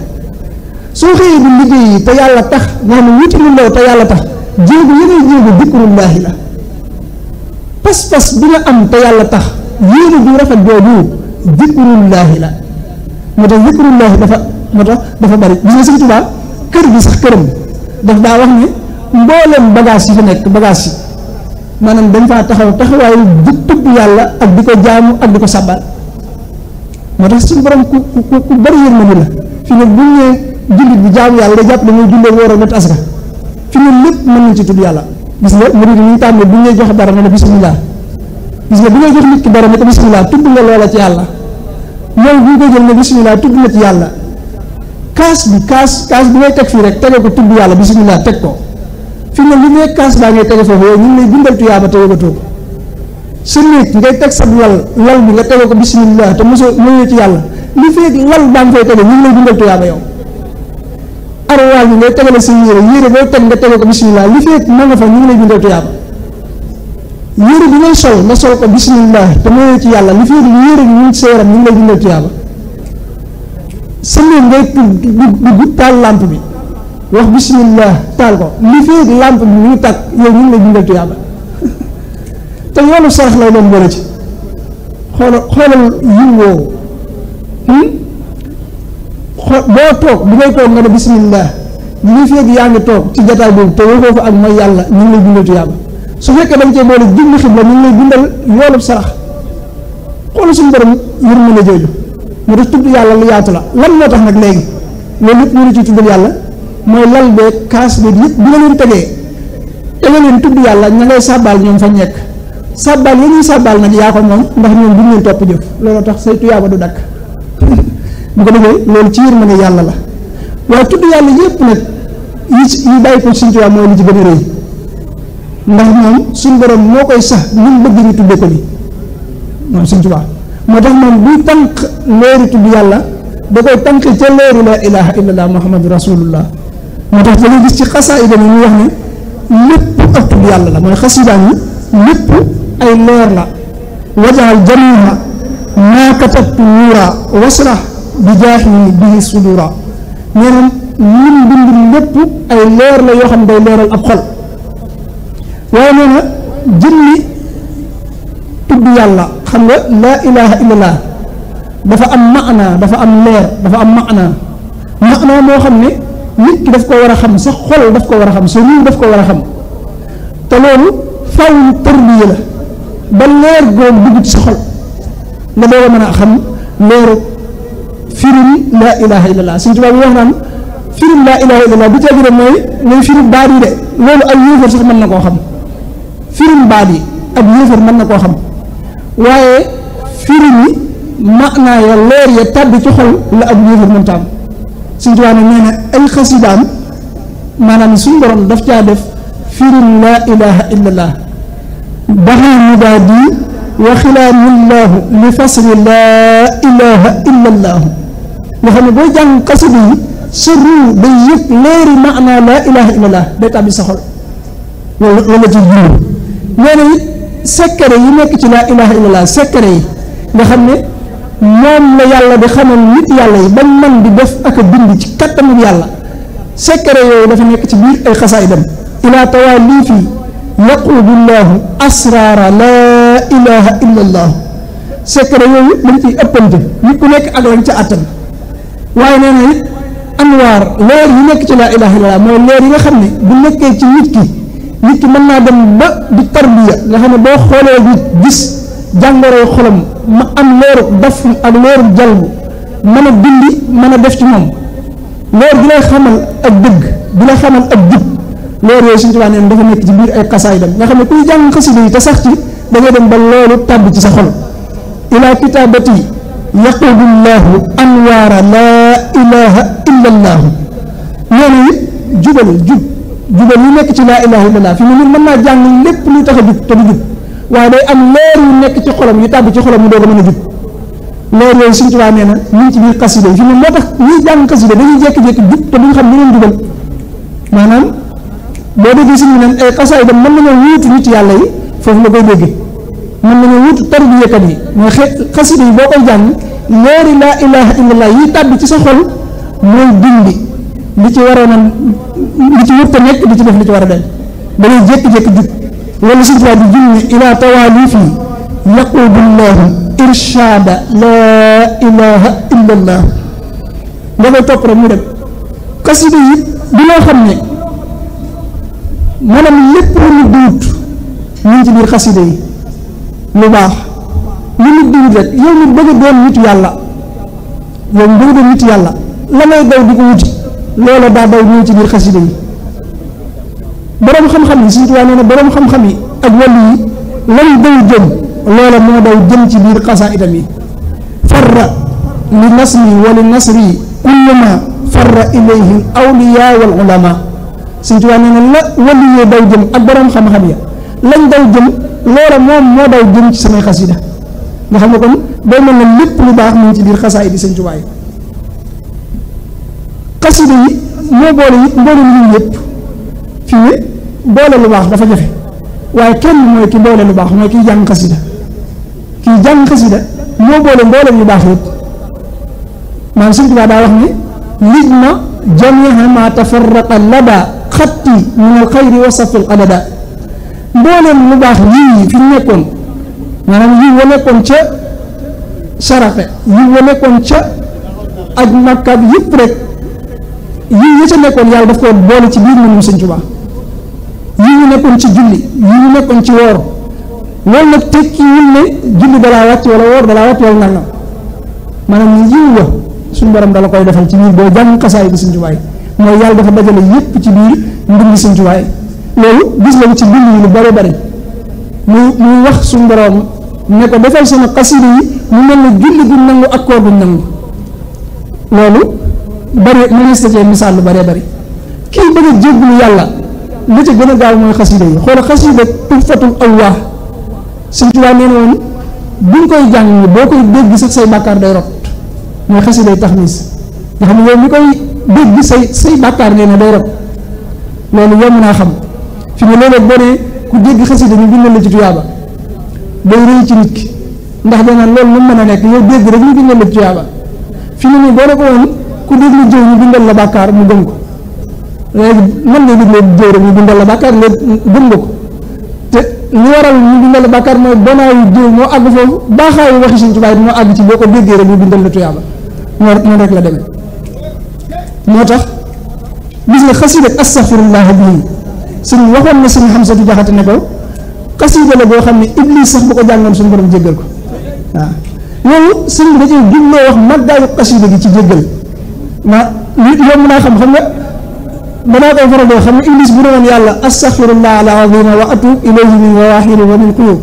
soo xëyee di liggéey yi te yàlla tax nga xam ne wuti lu ndaw te yàlla tax jéego yi ngay jéego dikrullaahi la pas-pas bi nga am te yàlla tax yéene du rafet boobu dikrullaahi la moo tax dikrullaahi dafa bari gis nga Sëñ Tuubaa kër gi sax këram daf daa wax ne mbooleem bagage yi fi nekk bagage yi maanaam dañ faa taxawaayu di tudd yàlla ak di ko jaamu ak di ko sabbal moo tax suñu borom ku bari yërmande la fi ne bu ñu jullit bi jaamu yàlla day jàpp ne muy jullee woor ak natt asaka fi ne lépp mën nañ ci tudd yàlla gis nga murid yi ñu tàmm bu ñu lay jox dara nga ne bismillah gis nga bu ngay jox nit ki dara ne ko bismillah tudd nga loola ci yàlla ñoom bu ñu koy jël ne bismillah tudd na ci yàlla kaas bi ngay teg fii rek tege ko tudd yàlla bismillah teg ko fi ne li ngay kaas baa ngay tege foofu yow ñu ngi lay bindal tuyaaba te yëgatoo ko sa néeg ngay teg sab lal bi nga tege ko bismillah te mosoo ñëwee ci yàlla li fekk lal baa nga fay tege ñu ngi lay bindal tuyaaba yow arwaal bi ngay tegale sa yére boo teg nga tege ko bismillah li fekk ma nga fa ñu ngi lay bindal tuyaaba yére bi ngay sol nga sol ko bismillah te ñëwee ci yàlla li fekk yére bi ñu ngi sa yaram ñu ngi lay bindal tuyaaba sa néeg ngay dugg taal lamp bi wax bismillah taal ko li fekk lamp bi ñu tàkk yow ñu ngi lay bindal tuyaaba te yoonu sarax lay doon boole ci xoolal yiw woowu boo toog bi ngay toog nga ne bismillah li fekk yaa ngi toog ci jataay boobu te waxoo fa ak mooy yàlla ñu ngi lay bindal tuyaaba su fekkee dañ cee boole jublu xibla ñu ngi lay bindal yoolub sarax xoolal suñu borom yërmande jooju mu def tudd yàlla lu yaatu la lan moo tax nag léegi loolu lépp ñu ngi ciy tuddal yàlla mooy lal beeg kaas beeg yëpp bi nga leen tege leen tudd yàlla ña ngay sàbbaal ñoom fa ñekk sàbbaal yi ñuy sàbbaal nag yaa ko moom ndax ñoom duñ leen topp jëf loolu tax say tuyaaba du dakk bu ko defee loolu ci yërmande yàlla la waaye tudd yàlla yëpp nag yi bàyyi ko suñu tuyaab mooy li ci gën a rëy ndax moom suñu borom moo koy sax ñu bëgg ñu tuddee ko ni moom suñu tubaab moo tax moom buy tànk leeri tudd yàlla da koy tànk ca leeri la ilaha illallah muhammadu rasulullah moo tax da ngay gis ci xasaayid yi ñu wax ne lépp ak tudd yàlla la mooy xasidaan yi lépp ay leer la wajaal jamiha maa katabtu nuura wasrah bi jaaxi bihi sudura nee na lim bind lépp ay leer la yoo xam ne day leeral ab xol waaye nee na jëmmi tudd yàlla xam nga laa ilaha illallah dafa am maana dafa am leer dafa am maana moo xam ne nit ki daf ko war a xam sa xol daf ko war a xam sa ruux daf ko war a xam te loolu faaw tarbiya la ba leer googu dugg ci sa xol nga doog a mën a xam leeru firim laa ilaha illallah suñ tubaab yi wax naan firim laa ilaha illallah bu tegi mooy firim baat yi de loolu ak yéefar sax mën na koo xam firim baat yi ak yéefar mën na koo xam waaye firim yi maanaa ya leer ya tàbbi ci xol la ak yéefar mënta am suñ tubaab nee na ay xasidaam maanaam suñ borom daf caa def firim laa ilaha illallah baxaa mudaadi wa xilaamullahu li fasri laa ilaha illallahu nga xam ne booy jàng xasida yi sa ruu day yëg leeri maanaa laa ilaha illallah day tàbbi sa xol loolu la ci jur nee na it secret yi nekk ci laa ilaha illallah secret yi nga xam ne moom la yàlla di xamal nit yàlla yi bañ man di def ak a bind ci kattanu yàlla secret yooyu dafa nekk ci biir ay xasaayidam ilaa tawaalii fii yaquudullahu asraara laa ilaha illallah secret yooyu dañ ciy ëppante nit ku nekk ak lañ ca àttan waaye nee na it anwaar leer yi nekk ci laa ilaha illallah mooy leer yi nga xam ne bu nekkee ci nit ki mën naa dem ba di tarbiya nga xam ne boo xoolee nit gis jàngoroy xolam ma am leeru daf ak leeru jalbu mën a dindi mën a def ci moom leer gi lay xamal ak dëgg di la xamal ak jub leer yooyu suñu tubaab neen dafa nekk ci biir ay xasaayidam nga xam ne kuy jàng xasida yi te sax ci da ngay dem ba loolu tàbb ci sa xol ila kitabati yaqudullahu anwaara laa ilaha illa allahu noonu it jubal yi nekk ci laa ilaha illa allah fi mu nit mën naa jàng lépp luy tax a jub te du jub waaye day am leer yu nekk ci xolam yu tàbb ci xolam mu doog a mën a jub leer yooyu suñu tubaab nee na ñu ngi ci biir xasida yi fi mu moo tax ñuy jàng xasida dañuy jékki-jékki jub te duñ xam lu leen jubal maanaam boo déggee suñu ne ay xasaay dem mën nañoo wuutu nit yàlla yi foofu la koy déggee mën nañoo wuutu tarbiyakat yi mooy xasida yi boo koy jàng leeri laa ilaha illallah yi tàbbi ci sa xol mooy dindi li ci waroon a li ci wut a nekk di ci def li ci war a dem da ngay jékki-jékki jub wala suñu tubaab di junne ila tawaalii fii yaqudullahu irshaada laa ilaha illallah nga koy topp rek mu dem xasida yi bi loo xam ne maanaam lépp lu nit di wut ñu ngi ci biir xasida yi lu baax lu nit di wut rek yow mi bëgg a doon nit yàlla yow mi bëgg a doon nit yàlla la ngay daw di ko wuti loola daa daw ñu ci biir xasida yi borom xam-xam yi Sëriñ Tuubaa nee na borom xam-xam yi ak wàllu yi lañ daw jëm loola moo daw jëm ci biir xasaayidam yi farra li nasmi wa li nasri kullu ma farra ilayhi awliya wal ulama Sëriñ Tuubaa nee na la wàllu yee daw jëm ak borom xam-xam ya lañ daw jëm loola moom moo daw jëm ci samay xasida nga xam ne kon day mel ne lépp lu baax mu ngi ci biir xasaayid yi Sëriñ Tuubaa yi xasida yi moo boole it mboolem yi yëpp fii ne boole lu baax dafa jafe waaye kenn mooy ki boole lu baax mooy kiy jàng xasida kiy jàng xasida moo boole mboolem yu baax yëpp maanaam Sëriñ Tuubaa daa wax ne lij ma jamiha ma tafarraqa lada xatti min al xayri wa safil adada mbooleem lu baax yii fi nekkoon maanaam yii wa nekkoon ca saraxe yii wa nekkoon ca aj Makka bi yëpp rek yii yi ca nekkoon yàlla daf ko boole ci biir mënum Sëriñ Tuubaa yii ñu nekkoon ci julli yii ñu nekkoon ci woor loolu nag tekkiwul ne julli dalaa wàcc wala woor dalaa wàcc wala nangam maanaam yiw wa suñu borom dala koy defal ci biir boo jàng xasaay bi Sëriñ Tuubaa yi mooy yàlla dafa dajale yépp ci biir mbindi Sëriñ Tuubaa yi loolu gis nga ci bind yi lu bare bare muy wax suñu borom ne ko defal sama xasida yi mu mel ne julli gu nangu ak koor gu nangu loolu bari mënees na cee misaal lu bare bari kii bëgg a jéggulu yàlla li ca gën a gaaw mooy xasida yi xoola xasida tuhfatul awwaa Sëriñ Tuubaa nee na woon buñ koy jàng boo koy dégg sax say bàkkaar day rot mooy xasida yi taxmiis nga xam ne yow mi koy dégg say bàkkaar nee na day rot loolu yomb naa xam fi ne léeg-léeg boo ne ku dégg xasida ñu bindal la ci tuyaaba day rëy ci nit ki ndax danaan loolu lu mën a nekk yow dégg rek ñu bindal la ci tuyaaba fi ne nii boo ne ko woon ku dégg lu jëw ñu bindal la bàkkaar mu gëm ko léegi mën ngay déglee jëw rek ñu bindal la bàkkaar nga gëm nga ko te li waral ñu bindal la bàkkaar mooy bonaayu jëw moo àgg foofu baaxaayu waxi Sëriñ Tuubaa moo àgg ci boo ko déggee rek ñu bindal la tuyaaba noonu rek la demee moo tax gis nga xasida astaxfirullah bii sëñ waxoon na sëñ Xamsatu Jaxate ne ko xasida la boo xam ne Iblis sax bu ko jàngoon suñu borom jéggal ko waaw loolu sëñ bi da cee jubloo wax màggaayu xasida gi ci jéggal yomb naa xam nga danaa koy faral doo xam ne Iblis bu ne woon yàlla astaxfirullah al azima wa atub ilayhi min zawahiri wa min quyub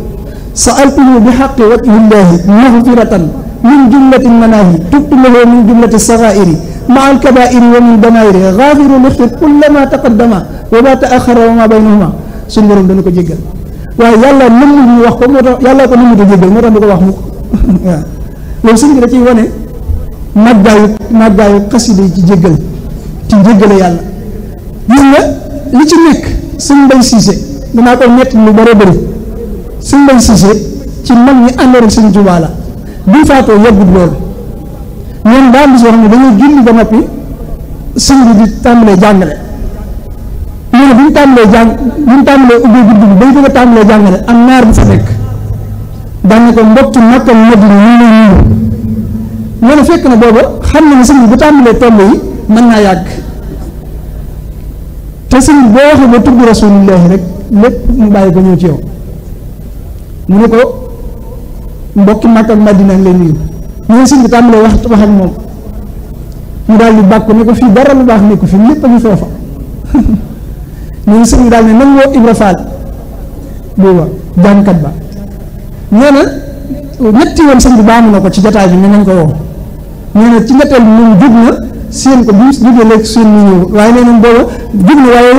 sa'altuhu bi xaqi wajhillahi maxfiratan min jumlati manaahi tubtu lahu min jumlati sagairi ma al kabairi wa min damairi gaafiru lixfir kulla ma taqaddama wa ma taaxara wa ma baynahuma suñu borom dana ko jéggal waaye yàlla nëmmul ñu wax ko moo tax yàlla ko nëmmut a jéggal moo tax du ko wax mukk waaw loolu sëñ bi da ciy wane màggaayu xasida yi ci jéggale yàlla gis nga li ci nekk sëñ Mbay Siise danaa ko nett lu bare bëri sëñ Mbay Siise ci mag ñi àndoon ak Sëñ Tuubaa la bi faatoo yàggut loolu ñoom daal bis yoo xam ne dañuy julli ba noppi sëñ bi di tàmbalee jàngale ñu ne bi ñu tàmbalee ubbi guddi bi bay bëgg a tàmbalee jàngale am naar bu fa nekk daan ne ko mbokki Makka Madina ñu lay nuyu ñu ne fekk na booba xam na ne sëñ bi bu tàmbalee tomb yi mën naa yàgg te sëñ bi boo waxee ba tudd rasulillahi rek lépp mu bàyyi ko ñëw ci yow mu ne ko mbokki Makka Madina lay nuyu ñu ne sëñ bi tàmbalee wax ak moom mu daal di bàkku ne ko fii dara lu baax nekku fi lépp a ngi foofa ñu ne sëñ bi daal ne nan woo Ibra Fall booba jàngkat ba nee na ñetti yoon sëñ bi baamu na ko ci jataay bi ne nañ ko woo nee na ci ñetteel bi moom jóg na seen ko bi jógee léegi seen mu ñëw waaye nee nañ booba jóg na waaye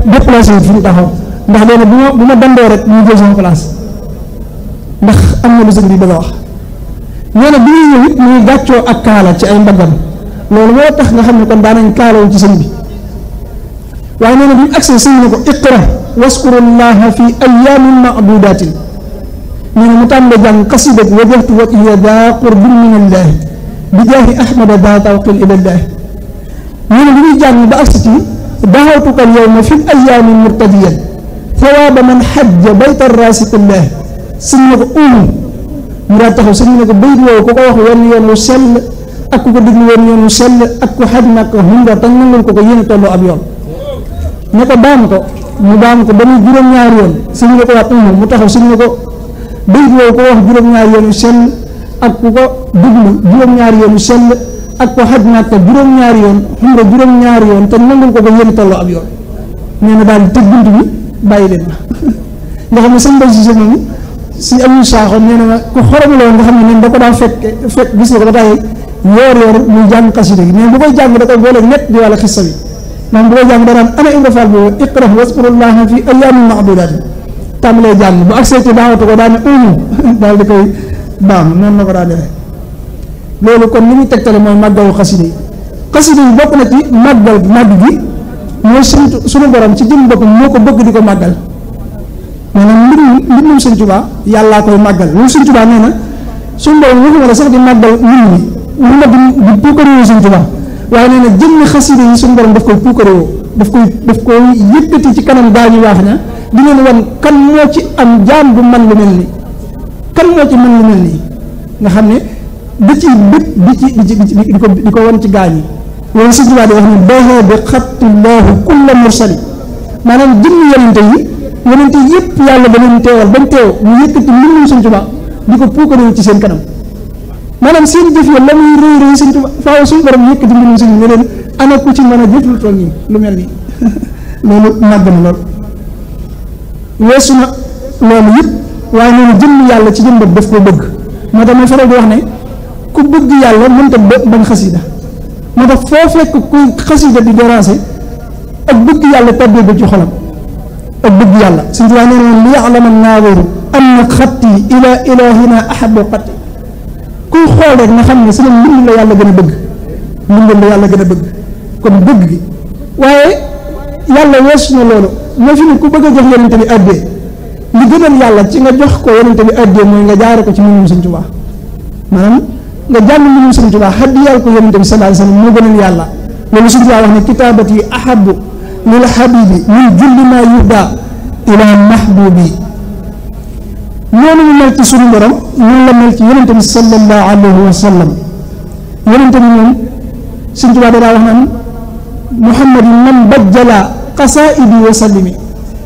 déplacé fi ñu taxaw ndax nee na bu ma dandoo rek ñu jël sama place ndax am na lu sëñ bi bëgg a wax nee na bi ñuy ñëw it muy gàccoo ak kaala ci ay mbaggam loolu moo tax nga xam ne kon daanañ kaalawu ci sëñ bi waaye nee na bi mu agsee sëñ ne ko iqra waskurullaha fi ayaamin maadudatin nee na mu tàmbalee jàng xasida wajjahtu wajhiya daa qurbin minallahi bi jaahi ahmada daa tawqin ilallahi nee na bi muy jàng ba agsi ci daxawtuka al yawma fi ayaamin murtadiyan thawaaba man xajja bayta raasikullahi sëñ ne ko mu daal taxaw sëñ ne ko bayit woowu ku ko wax wenn yoon wu sell ak ku ko déglu wenn yoon wu sell ak ku xaj nag humra te nangul ko yéen a tolloo ab yoon ne ko baam ko mu baam ko ba muy juróom-ñaari yoon sëñ ne ko waat mu taxaw sëñ ne ko bayit woowu ko wax juróom-ñaari yoon yu sell ak ku ko déglu juróom-ñaari yoon yu sell ak ku xaj nag juróom-ñaari yoon humra juróom-ñaari yoon te nangul ko yéen a tolloo ab yoon nee na daal di tëj bunt bi bàyyi leen ma nga xam ne sëñ Bay Cissé moom si am ñu saaxoon nee na ma ku xoromaloon nga xam ne neen da ko daa fekk gis nga ko ba tàyyi yoor muy jàng xasida gi mais bu koy jàng da koy booleeg ñett di wàlla xissa bi moom bu koy jàng danaan ana Ibra Fall boobu iqra waskurullaha fi ayyaamin ma'duudaat tàmbalee jàng bu accès ci daawatu ko daane daal di koy baam noonu la ko daa defee loolu kon li muy tegtale mooy màggalu xasida yi bokk na ci màgg gi mooy suñu borom ci jëm boppam moo ko bëgg di ko màggal maanaam mbindum Sëñ Tuubaa yàllaa koy màggal loolu Sëñ Tuubaa nee na suñu borom waxuma la sax di màggal nit ñi lu ma di puukarewoo Sëñ Tuubaa waaye nee na jëmmi xasida yi suñu borom daf koy puukarewoo daf koy yëkkati ci kanam gaa ñu waax ña di leen wan kan moo ci am jaam bu man lu mel nii kan moo ci man lu mel nii nga xam ne da ciy bët di ko wan ci gaa ñi loolu Sëñ Tuubaa di wax ne baaxee bi xattillaahu kulla mursali maanaam jëmmi yonente yëpp yàlla da leen teewal bañ teew mu yëkkati mbindum Sëñ Tuubaa di ko puukaree ci seen kanam maanaam seen jëf ya la muy rëy rëy Sëñ Tuubaa faaw suñu borom yëkkati mbindum Sëñ ne leen ana ku ci mën a jëf lu toll nii lu mel nii loolu màgg na lool weesu na loolu yëpp waaye noonu jëmm yàlla ci jëm bopp daf koo bëgg moo tax may faral di wax ne ku bëgg yàlla mënta bañ xasida moo tax foo fekk kuy xasida di déranger ak bëgg yàlla tàbbee ci xolam ak bëgg yàlla Sëñ Tuubaa nee na li ya'lama an-naadiru anna xatti ila ilahina ahabbu xatti kuy xool rek nga xam ne sama mbind la yàlla gën a bëgg mbindam la yàlla gën a bëgg kon bëgg gi waaye yàlla weesu na loolu moo fi ne ku bëgg a jox yonente bi addee li gënal yàlla ci nga jox ko yonente bi addee mooy nga jaare ko ci mbindum Sëñ Tuubaa maanaam nga jàng mbindum Sëñ Tuubaa haddiyal ko yonente bi sallallahu alayhi wa sallam moo gënal yàlla loolu Sëñ Tuubaa wax ne kitaabati ahabbu lil habibi min julli ma yuhda ila mahbubi noonu mu mel ci suñu borom noonu la mel ci yonente bi sallallahu alayhi wa sallam yonente bi moom Sëñ Tuubaa daa wax naan muhammadin man bajjala xasaidi wa sallimi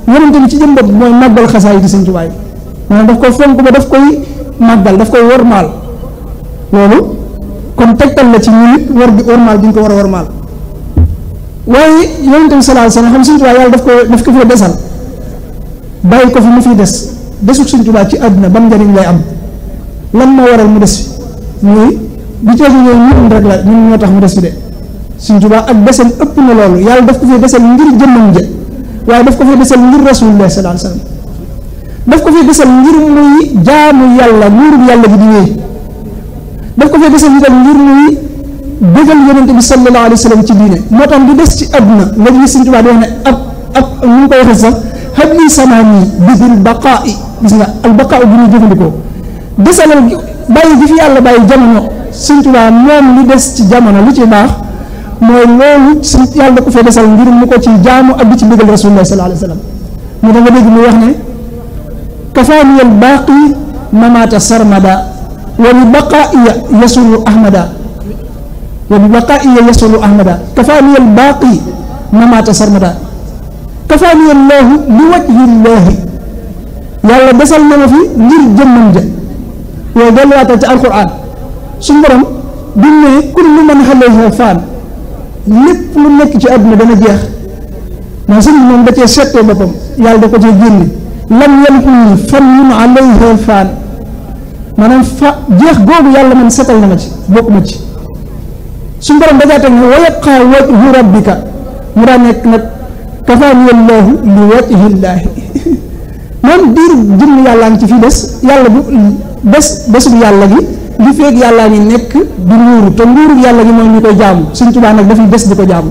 yonente bi ci jëm bopp mooy màggal xasaidi Sëñ Tuubaa yi maanaam daf koy fonk ba daf koy màggal daf koy wormaal loolu kon tegtal la ci ñu nit war bi wormaal bi ñu ko war a wormaal waaye yonente bi sallallahu alayhi wa sallam xam Sëñ Tuubaa yàlla daf ko fi desal bàyyi ko fi mu fiy desut Sëñ Tuubaa ci àdduna ban njëriñ lay am lan moo waral mu des fi muy bi teegu yooyu ñun rek la ñun ñoo tax mu des fi de Sëñ Tuubaa ak desal ëpp na loolu yàlla daf ko fi desal ngir jëmmam ja waaye daf ko fi desal ngir rasulullah sallallahu alayhi wa sallam daf ko fi desal ngir muy jaamu yàlla nuurub yàlla gi di wéy daf ko fi desal itam ngir muy bëggal yonente bi sallallahu alayhi wa sallam ci diine moo tax di des ci àdduna nga gis Sëñ Tuubaa di wax ne ab ñu ngi koy waxee sax habli samaani bidil baqaa'i gis nga al baqaa bi ñuy jëfandikoo desalal bàyyi gi fi yàlla bàyyi jamono Sëñ Tuubaa moom li des ci jamono lu ci baax mooy loolu si yàlla da ko fee desal ngir mu ko ci jaamu ak di ci bëggal rasulullah sallallahu alayhi wa sallam moo tax nga dégg mu wax ne kafaani al baaqi mamaata sarmada wa bi baqaa'iya yasulu ahmada wa bi baqaa'iya yasulu ahmada kafaani al baaqi mamaata sarmada kafaani allahu li wajhi llahi yàlla desal na ma fi ngir jëmmam ja yooyu delluwaatal ci alquran suñu borom bi ne kullu man alayha faan lépp lu nekk ci àdduna dana jeex mais sëñ bi moom da cee settee boppam yàlla da ko cee génne lam yalxuni fannun alayha faan maanaam jeex googu yàlla man setal na ma ci bokk ma ci suñu borom dajaa teg ne wa yabqa wajhu rabbika mu daa nekk nag kafaani allahu li wajhi llaahi moom diir jëmm yàllaa ngi ci fii des yàlla bu desul yàlla gi li feeg yàllaa ngi nekk di nguuru te nguuru yàlla gi mooy ñu koy jaamu Sëñ Tuubaa nag dafay des di ko jaamu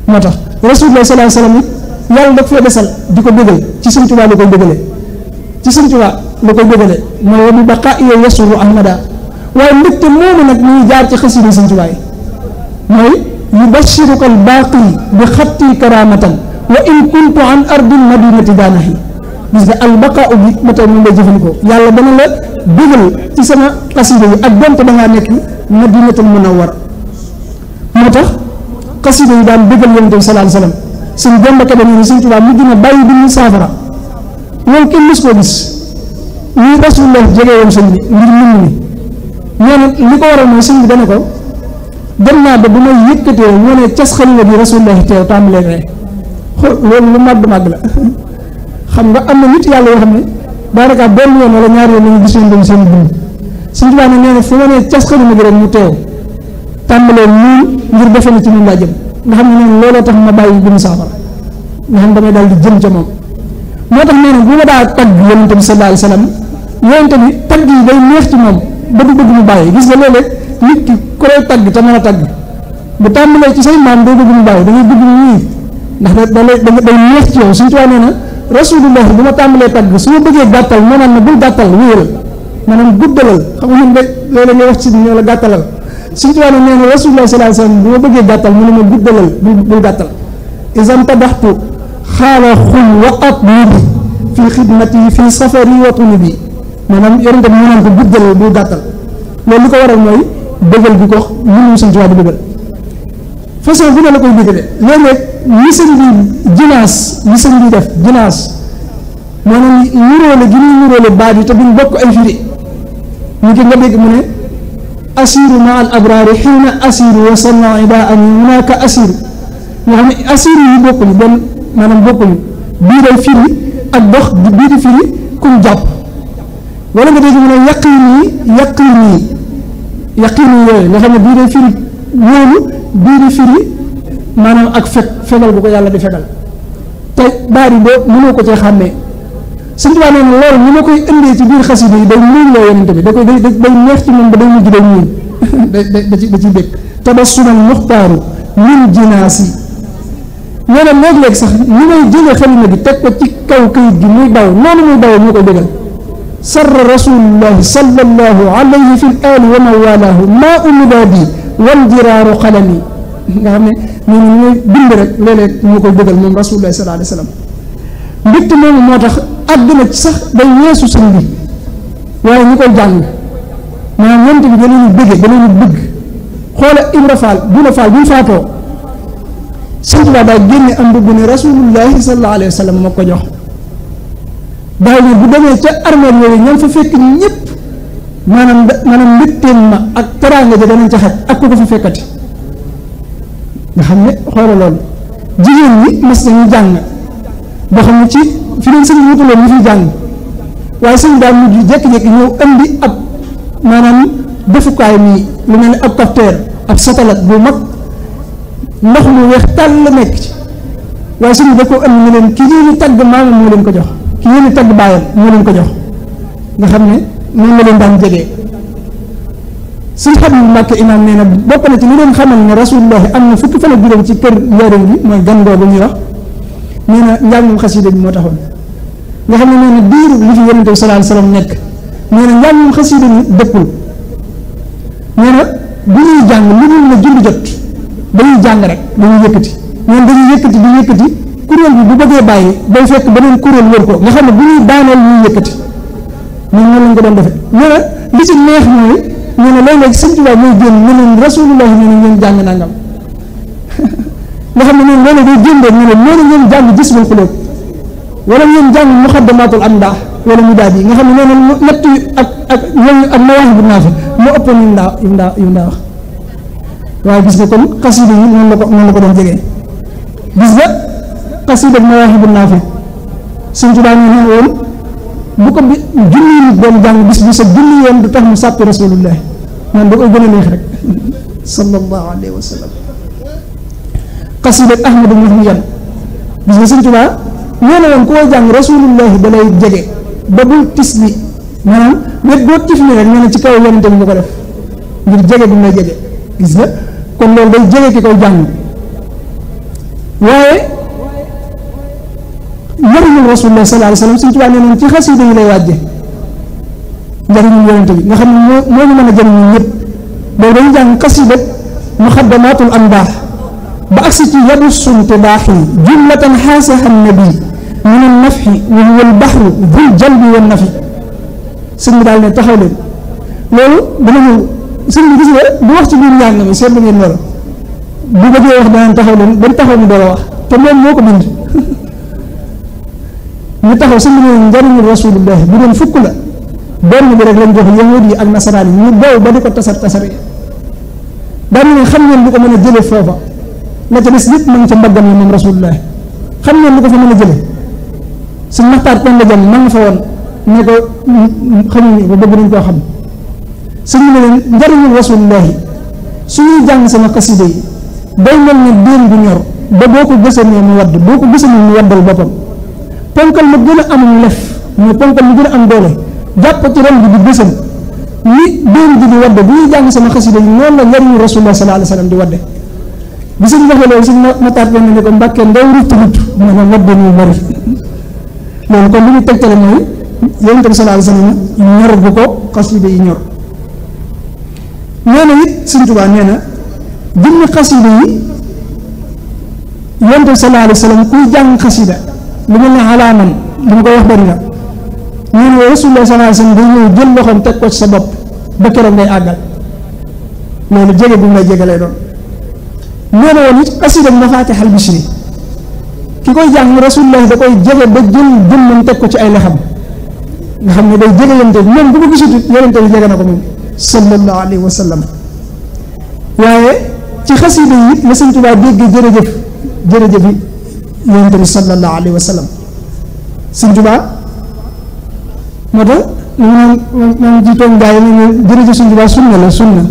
moo tax rasulullah sallallahu alayhi wa sallam it yàlla da ko fee desal di ko bëggal ci Sëñ Tuubaa la koy bëggale ci Sëñ Tuubaa la koy bëggale mooy wa bi baqaa'i yasuru ahmada waaye mbégte moomu nag ñuy jaar ci xasida Sëñ Tuubaa yi mooy yubashiruka al baaqi bi xatti karamatan wa in kuntu an ardil madinati daanahi gis nga al baqaa bi ba tey moom lay jëfandikoo yàlla dana la bëggal ci sama xasida yi ak donte da ngaa nekk madinatul munawwara moo tax xasida yi daan bëggal yonente bi sallallahu alayhi wasallam suñ jëmbake ba nii Sëñ Tuubaa mujj na bàyyi bi ñu saafara loolu kenn mës koo gis ñuy rasulullah jege woon sëñ bi ngir mën mi ñoo li ko waral mooy sëñ bi dana ko dem naa ba bu may yëkkatee moo ne cas xalila bi rasulullah teew tàmbalee rek loolu lu màgg la xam nga am na nit yàlla yoo xam ne daanaka benn yoon wala ñaari yoon la ñu gis yoon dem seen dund Sëñ Tuubaa ne nee na fu ma nee cas xarima gi rek mu teew tàmbalee ñuul ngir defe na ci ñun laa jëm nga xam ne nee na looloo tax ma bàyyi bimu saafara nga xam damay daal di jëm ca moom moo tax nee na bu ma daa tagg yonente bi sallallahu alayhi wa sallam yonente bi tagg yi day neex ci moom ba du bëgg mu bàyyi gis nga léeg-léeg nit ki ku lay tagg te mën a tagg bu tàmbalee ci say maam doo bëgg mu bàyyi da ngay bëgg mu ñii ndax day neex ci yow Sëñ Tuubaa nee na rasulullah bu ma tàmbalee tagg su ma bëggee gàttal moo naan na bul gàttal wéyal maanaam guddalal xam nga ñun de loolu ngay wax ci ñoo la gàttalal Sëñ Tuubaa nee na rasulullah sallallahu alayhi wasallam bu ma bëggee gàttal mu ne ma guddalal bul gàttal isam tadaxtu xaala xul wa atlubi fi xidmati fi safari wa tulubi maanaam yorente bi mu naan ko guddalal bul gàttal loolu li ko waral mooy bëggal bi ko mënu Sëñ Tuubaa di bëggal façon bu ne la koy bëggale léeg-léeg li sëñ bi jinaas li sëñ bi def jinaas maanaam nuróole gi ñuy nuróole baat yi te duñ bokk ay firi ñu ki nga dégg mu ne asiru ma al abraari xiina asiru wa sanna ida ani hunaaka asiru nga xam ne asiru yi bokkuñu benn maanaam bokkuñu bii day firi ak dox bii di firi kuñ jàpp wala nga dégg mu ne yaqini yooyu nga xam ne bii day firi wóolu bii di firi maanaam ak fegal bu ko yàlla di fegal te baari boo mënoo ko cee xàmmee Sëñ Tuubaa nee na loolu ni ma koy indee ci biir xasida yi day muñ loo yonente bi day neex ci moom ba day mujj day muñ da ci bég tabassumal muxtaaru min jinaasi nee na léeg-léeg sax ni may jëlee xalima gi teg ko ci kaw këyit gi muy daw noonu muy daw moo koy bégal sarra rasulullahi sallallahu alayhi fi l ali wa man walaahu maa umidaadi wal jiraaru xalami nga xam ne ñun ñu ngay bind rek léeg-léeg moo koy bégal moom rasulullahi sallallahu alayhi wa sallam mbégte moomu moo tax àdduna ci sax day weesu sëñ bi waaye ñu koy jàng maanaam yonent bi da leen bëgge da leen bëgg xoola Ibra Fall Buna Fall bi mu faatoo Sëñ Tuubaa daa génne am mbubb ne rasulullahi sallallahu alayhi wa sallam moo ko jox daaw ne bu demee ca armeel yooyu ñoom fa fekk ñëpp maanaam mbégteen ma ak teraanga ja danañ ca xaj ak ku ko fa fekkati nga xam ne xoola loolu jigéen ñi mas nañu jàng boo xam ne ci fi leen sëñ bi wutaloon ñu fiy jàng waaye sëñ daal mujj jékki-jékki ñëw indi ab maanaam defukaay nii lu mel ne ab capteur ab satellite bu mag ndox mu weex tàll la nekk ci waaye sëñ bi da koo indi ne leen ki ngeen di tagg maamam moo leen ko jox ki ngeen di tagg baayam moo leen ko jox nga xam ne noonu la leen daan jegee sëñ Xabibu Mbàkke imaam nee na bokk na ci li leen xamal ne rasulullahi am na fukki fan ak juróom ci kër njaaréem bi mooy gan googu ñuy wax nee na njàngum xasida bi moo taxoon nga xam ne nee na diiru li fi yonente bi sallallahu alayhi wasallam nekk nee na njàngum xasida bi dëppul nee na bu ñuy jàng lu dul na julli jot dañuy jàng rek dañuy yëkkati ñoom dañuy yëkkati di yëkkati kuréel bi bu bëggee bàyyi day fekk beneen kuréel wër ko nga xam ne bu ñuy daaneel ñuy yëkkati ñun noonu lañ ko doon defee nee na li ci neex mooy nee na léeg-léeg Sëñ Tuubaa mooy génn ne leen rasulullah nee na ngeen jàng nangam nga xam ne noonu loolu day jëndee ñu ne loolu ngeen jàng Jisbul Xulóob wala ngeen jàng Muxaddamaatul Amdaax wala mu daal yi nga xam ne nee na ñett ak yooyu ak Mawaahibu Naafi moo ëpp yu mu daa wax waaye gis nga kon xasida yi noonu la ko doon jegee gis nga xasida ak Mawaahibu Naafi Sëñ Tuubaa ñu ne woon bu ko bi junni nit doon jàng bis bi sa junni yoon du tax mu sàppi rasulullah man da koy gën a neex rek sallallahu alayhi wa sallam xasida ak Ahmadu Muhmiyan gis nga Sëñ Tuubaa nee na woon koo jàng rasulullahi da lay jege ba bul tis li maanaam wet boo tif li rek nee na ci kaw yonente bi nga ko def ngir jege bi may jege gis nga kon loolu day jege ki koy jàng waaye njariñul rasulullah sallallahu alayhi wasallam Sëñ Tuubaa nee nañ ci xasida yi lay wàjje njariñul yonente bi nga xam ne moo ñu mën a jëriñ ñun ñëpp boobu dañu jàng xasida Muxaddamaatul Amdaax ba agsi ci yadu sunte baaxi jumlatan xaasaha nabi min an nafxi wa huwa al baxru dul jalbi wa nafi sëñ bi daal ne taxaw leen loolu dana ñëw sëñ bi gis nga bu wax ci biir njàng mi seetlu ngeen loolu bu bëggee wax danaan taxaw leen bañ taxaw mu door a wax te moom moo ko bind ñu taxaw sëñ bi ne njariñu rasulullahi bu doon fukk la benn bi rek lañ jox yahud yi ak nasaraan yi ñu boow ba di ko tasar daal ne xam ngeen lu ko mën a jële foofa la ca des lépp ma ngi ca mbaggam yi moom rasulullah xam ngeen lu ko fa mën a jële suñ maxtaar pen la jëm man nga fa woon ne ko xamuñu ko bëgg nañ koo xam suñu ne leen njariñul rasulullahi suñuy jàng sama xasida yi day mel ne déen bu ñor ba boo ko gësamee mu wadd boo ko gësamee mu waddal boppam ponkal ma gën a amum lef mais ponkal mu gën a am doole jàpp ci ren bi di gësam ni déen bi di wadde bu ñuy jàng sama xasida yi noonu la njariñul rasulullah sallallahu alayhi wasallam di wadde bi suñ waxee loolu suñ mataat benn ne ko mbàkkee ndaw rutt rutt ma ne wadde ñu bari loolu kon li ñu tegtale mooy yonent bi sallallahu alayhi wasallam ñor bu ko xasida yi ñor nee na it Sëñ Tuubaa nee na jëmmi xasida yi yonent bi sallallahu alayhi wasallam kuy jàng xasida lu mel ne alaaman li ma koy wax bari na nee na rasulullah sallallahu alayhi wasallam day ñëw jël loxoom teg ko ci sa bopp ba keroog ngay àggal loolu jege bu mu lay jege lay doon nee na woon it xasida mafatihal bishri ki koy jàng rasulullah da koy jege ba jël jëmmam teg ko ci ay lexam nga xam ne day jege yonent bi moom bu ko gisut yonent bi jege na ko moom sallallahu alayhi wa sallam waaye ci xasida yi la Sëñ Tuubaa dégg jërëjëf jërëjëf yi yonent bi sallallahu alayhi wa sallam Sëñ Tuubaa moo tax li mu naan jiitoon gaa yi ne jërëjëf Sëñ Tuubaa sunna la sunna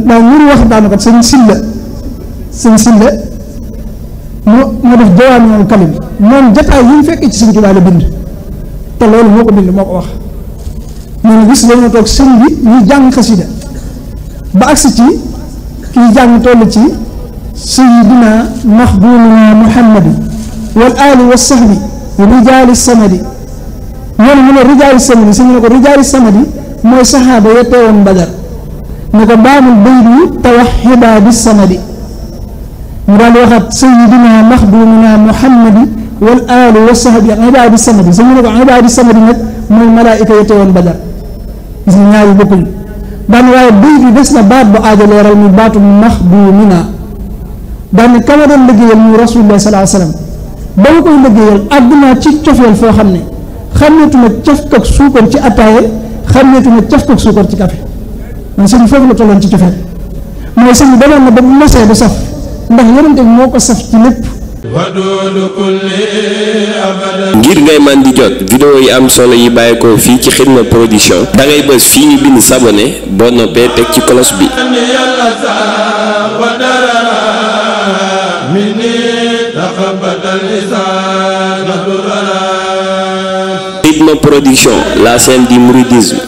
daa ñuri wax daanaka sëñ Silla moo def jawaami'ul kalim moom jotaay yi mu fekk ci Sëñ Tuubaa la bind te loolu moo ko bind moo ko wax nee na gis dañoo toog sëñ bi ñuy jàng xasida ba agsi ci kiy jàng toll ci sayyidina maxdumina muhammadi wal ali wa sahbi rijaali samadi ñoom mu ne rijaali samadi sëñ ne ko rijaali samadi mooy saxaaba ya teewoon Badar ne ko baamul bayt yi tawaxida bi samadi mu daal di waxaat sayyidina maxdumina muhammadi wal ali wa sahbi ibaadi samadi sëñ ne ko ibaadi samadi nag mooy malaayika ya teewoon Badar gis nga ñaari bokkuñ daan waaye bayt bi des na baat bu aajo leeral mu baatu maxdumina daan ne kama doon liggéeyal mu rasulullah sallallahu alayhi wasallam ba nga koy liggéeyal àgg naa ci cofeel foo xam ne xàmmeetuma caf kak suukar ci attaaye xàmmeetuma caf kak suukar ci café man sëñ foofu la tolloon ci cofeel mooy sëñ demoon na ba bu mosee du saf ndax yonente bi moo ko saf ci lépp. ngir ngay man di jot vidéo yi am solo yi bàyyeekoo fii ci Xidma Production da ngay bës fii ñu bind s'abonné boo noppee teg ci cloche bi. Xidma Production, la chaîne du mouridisme.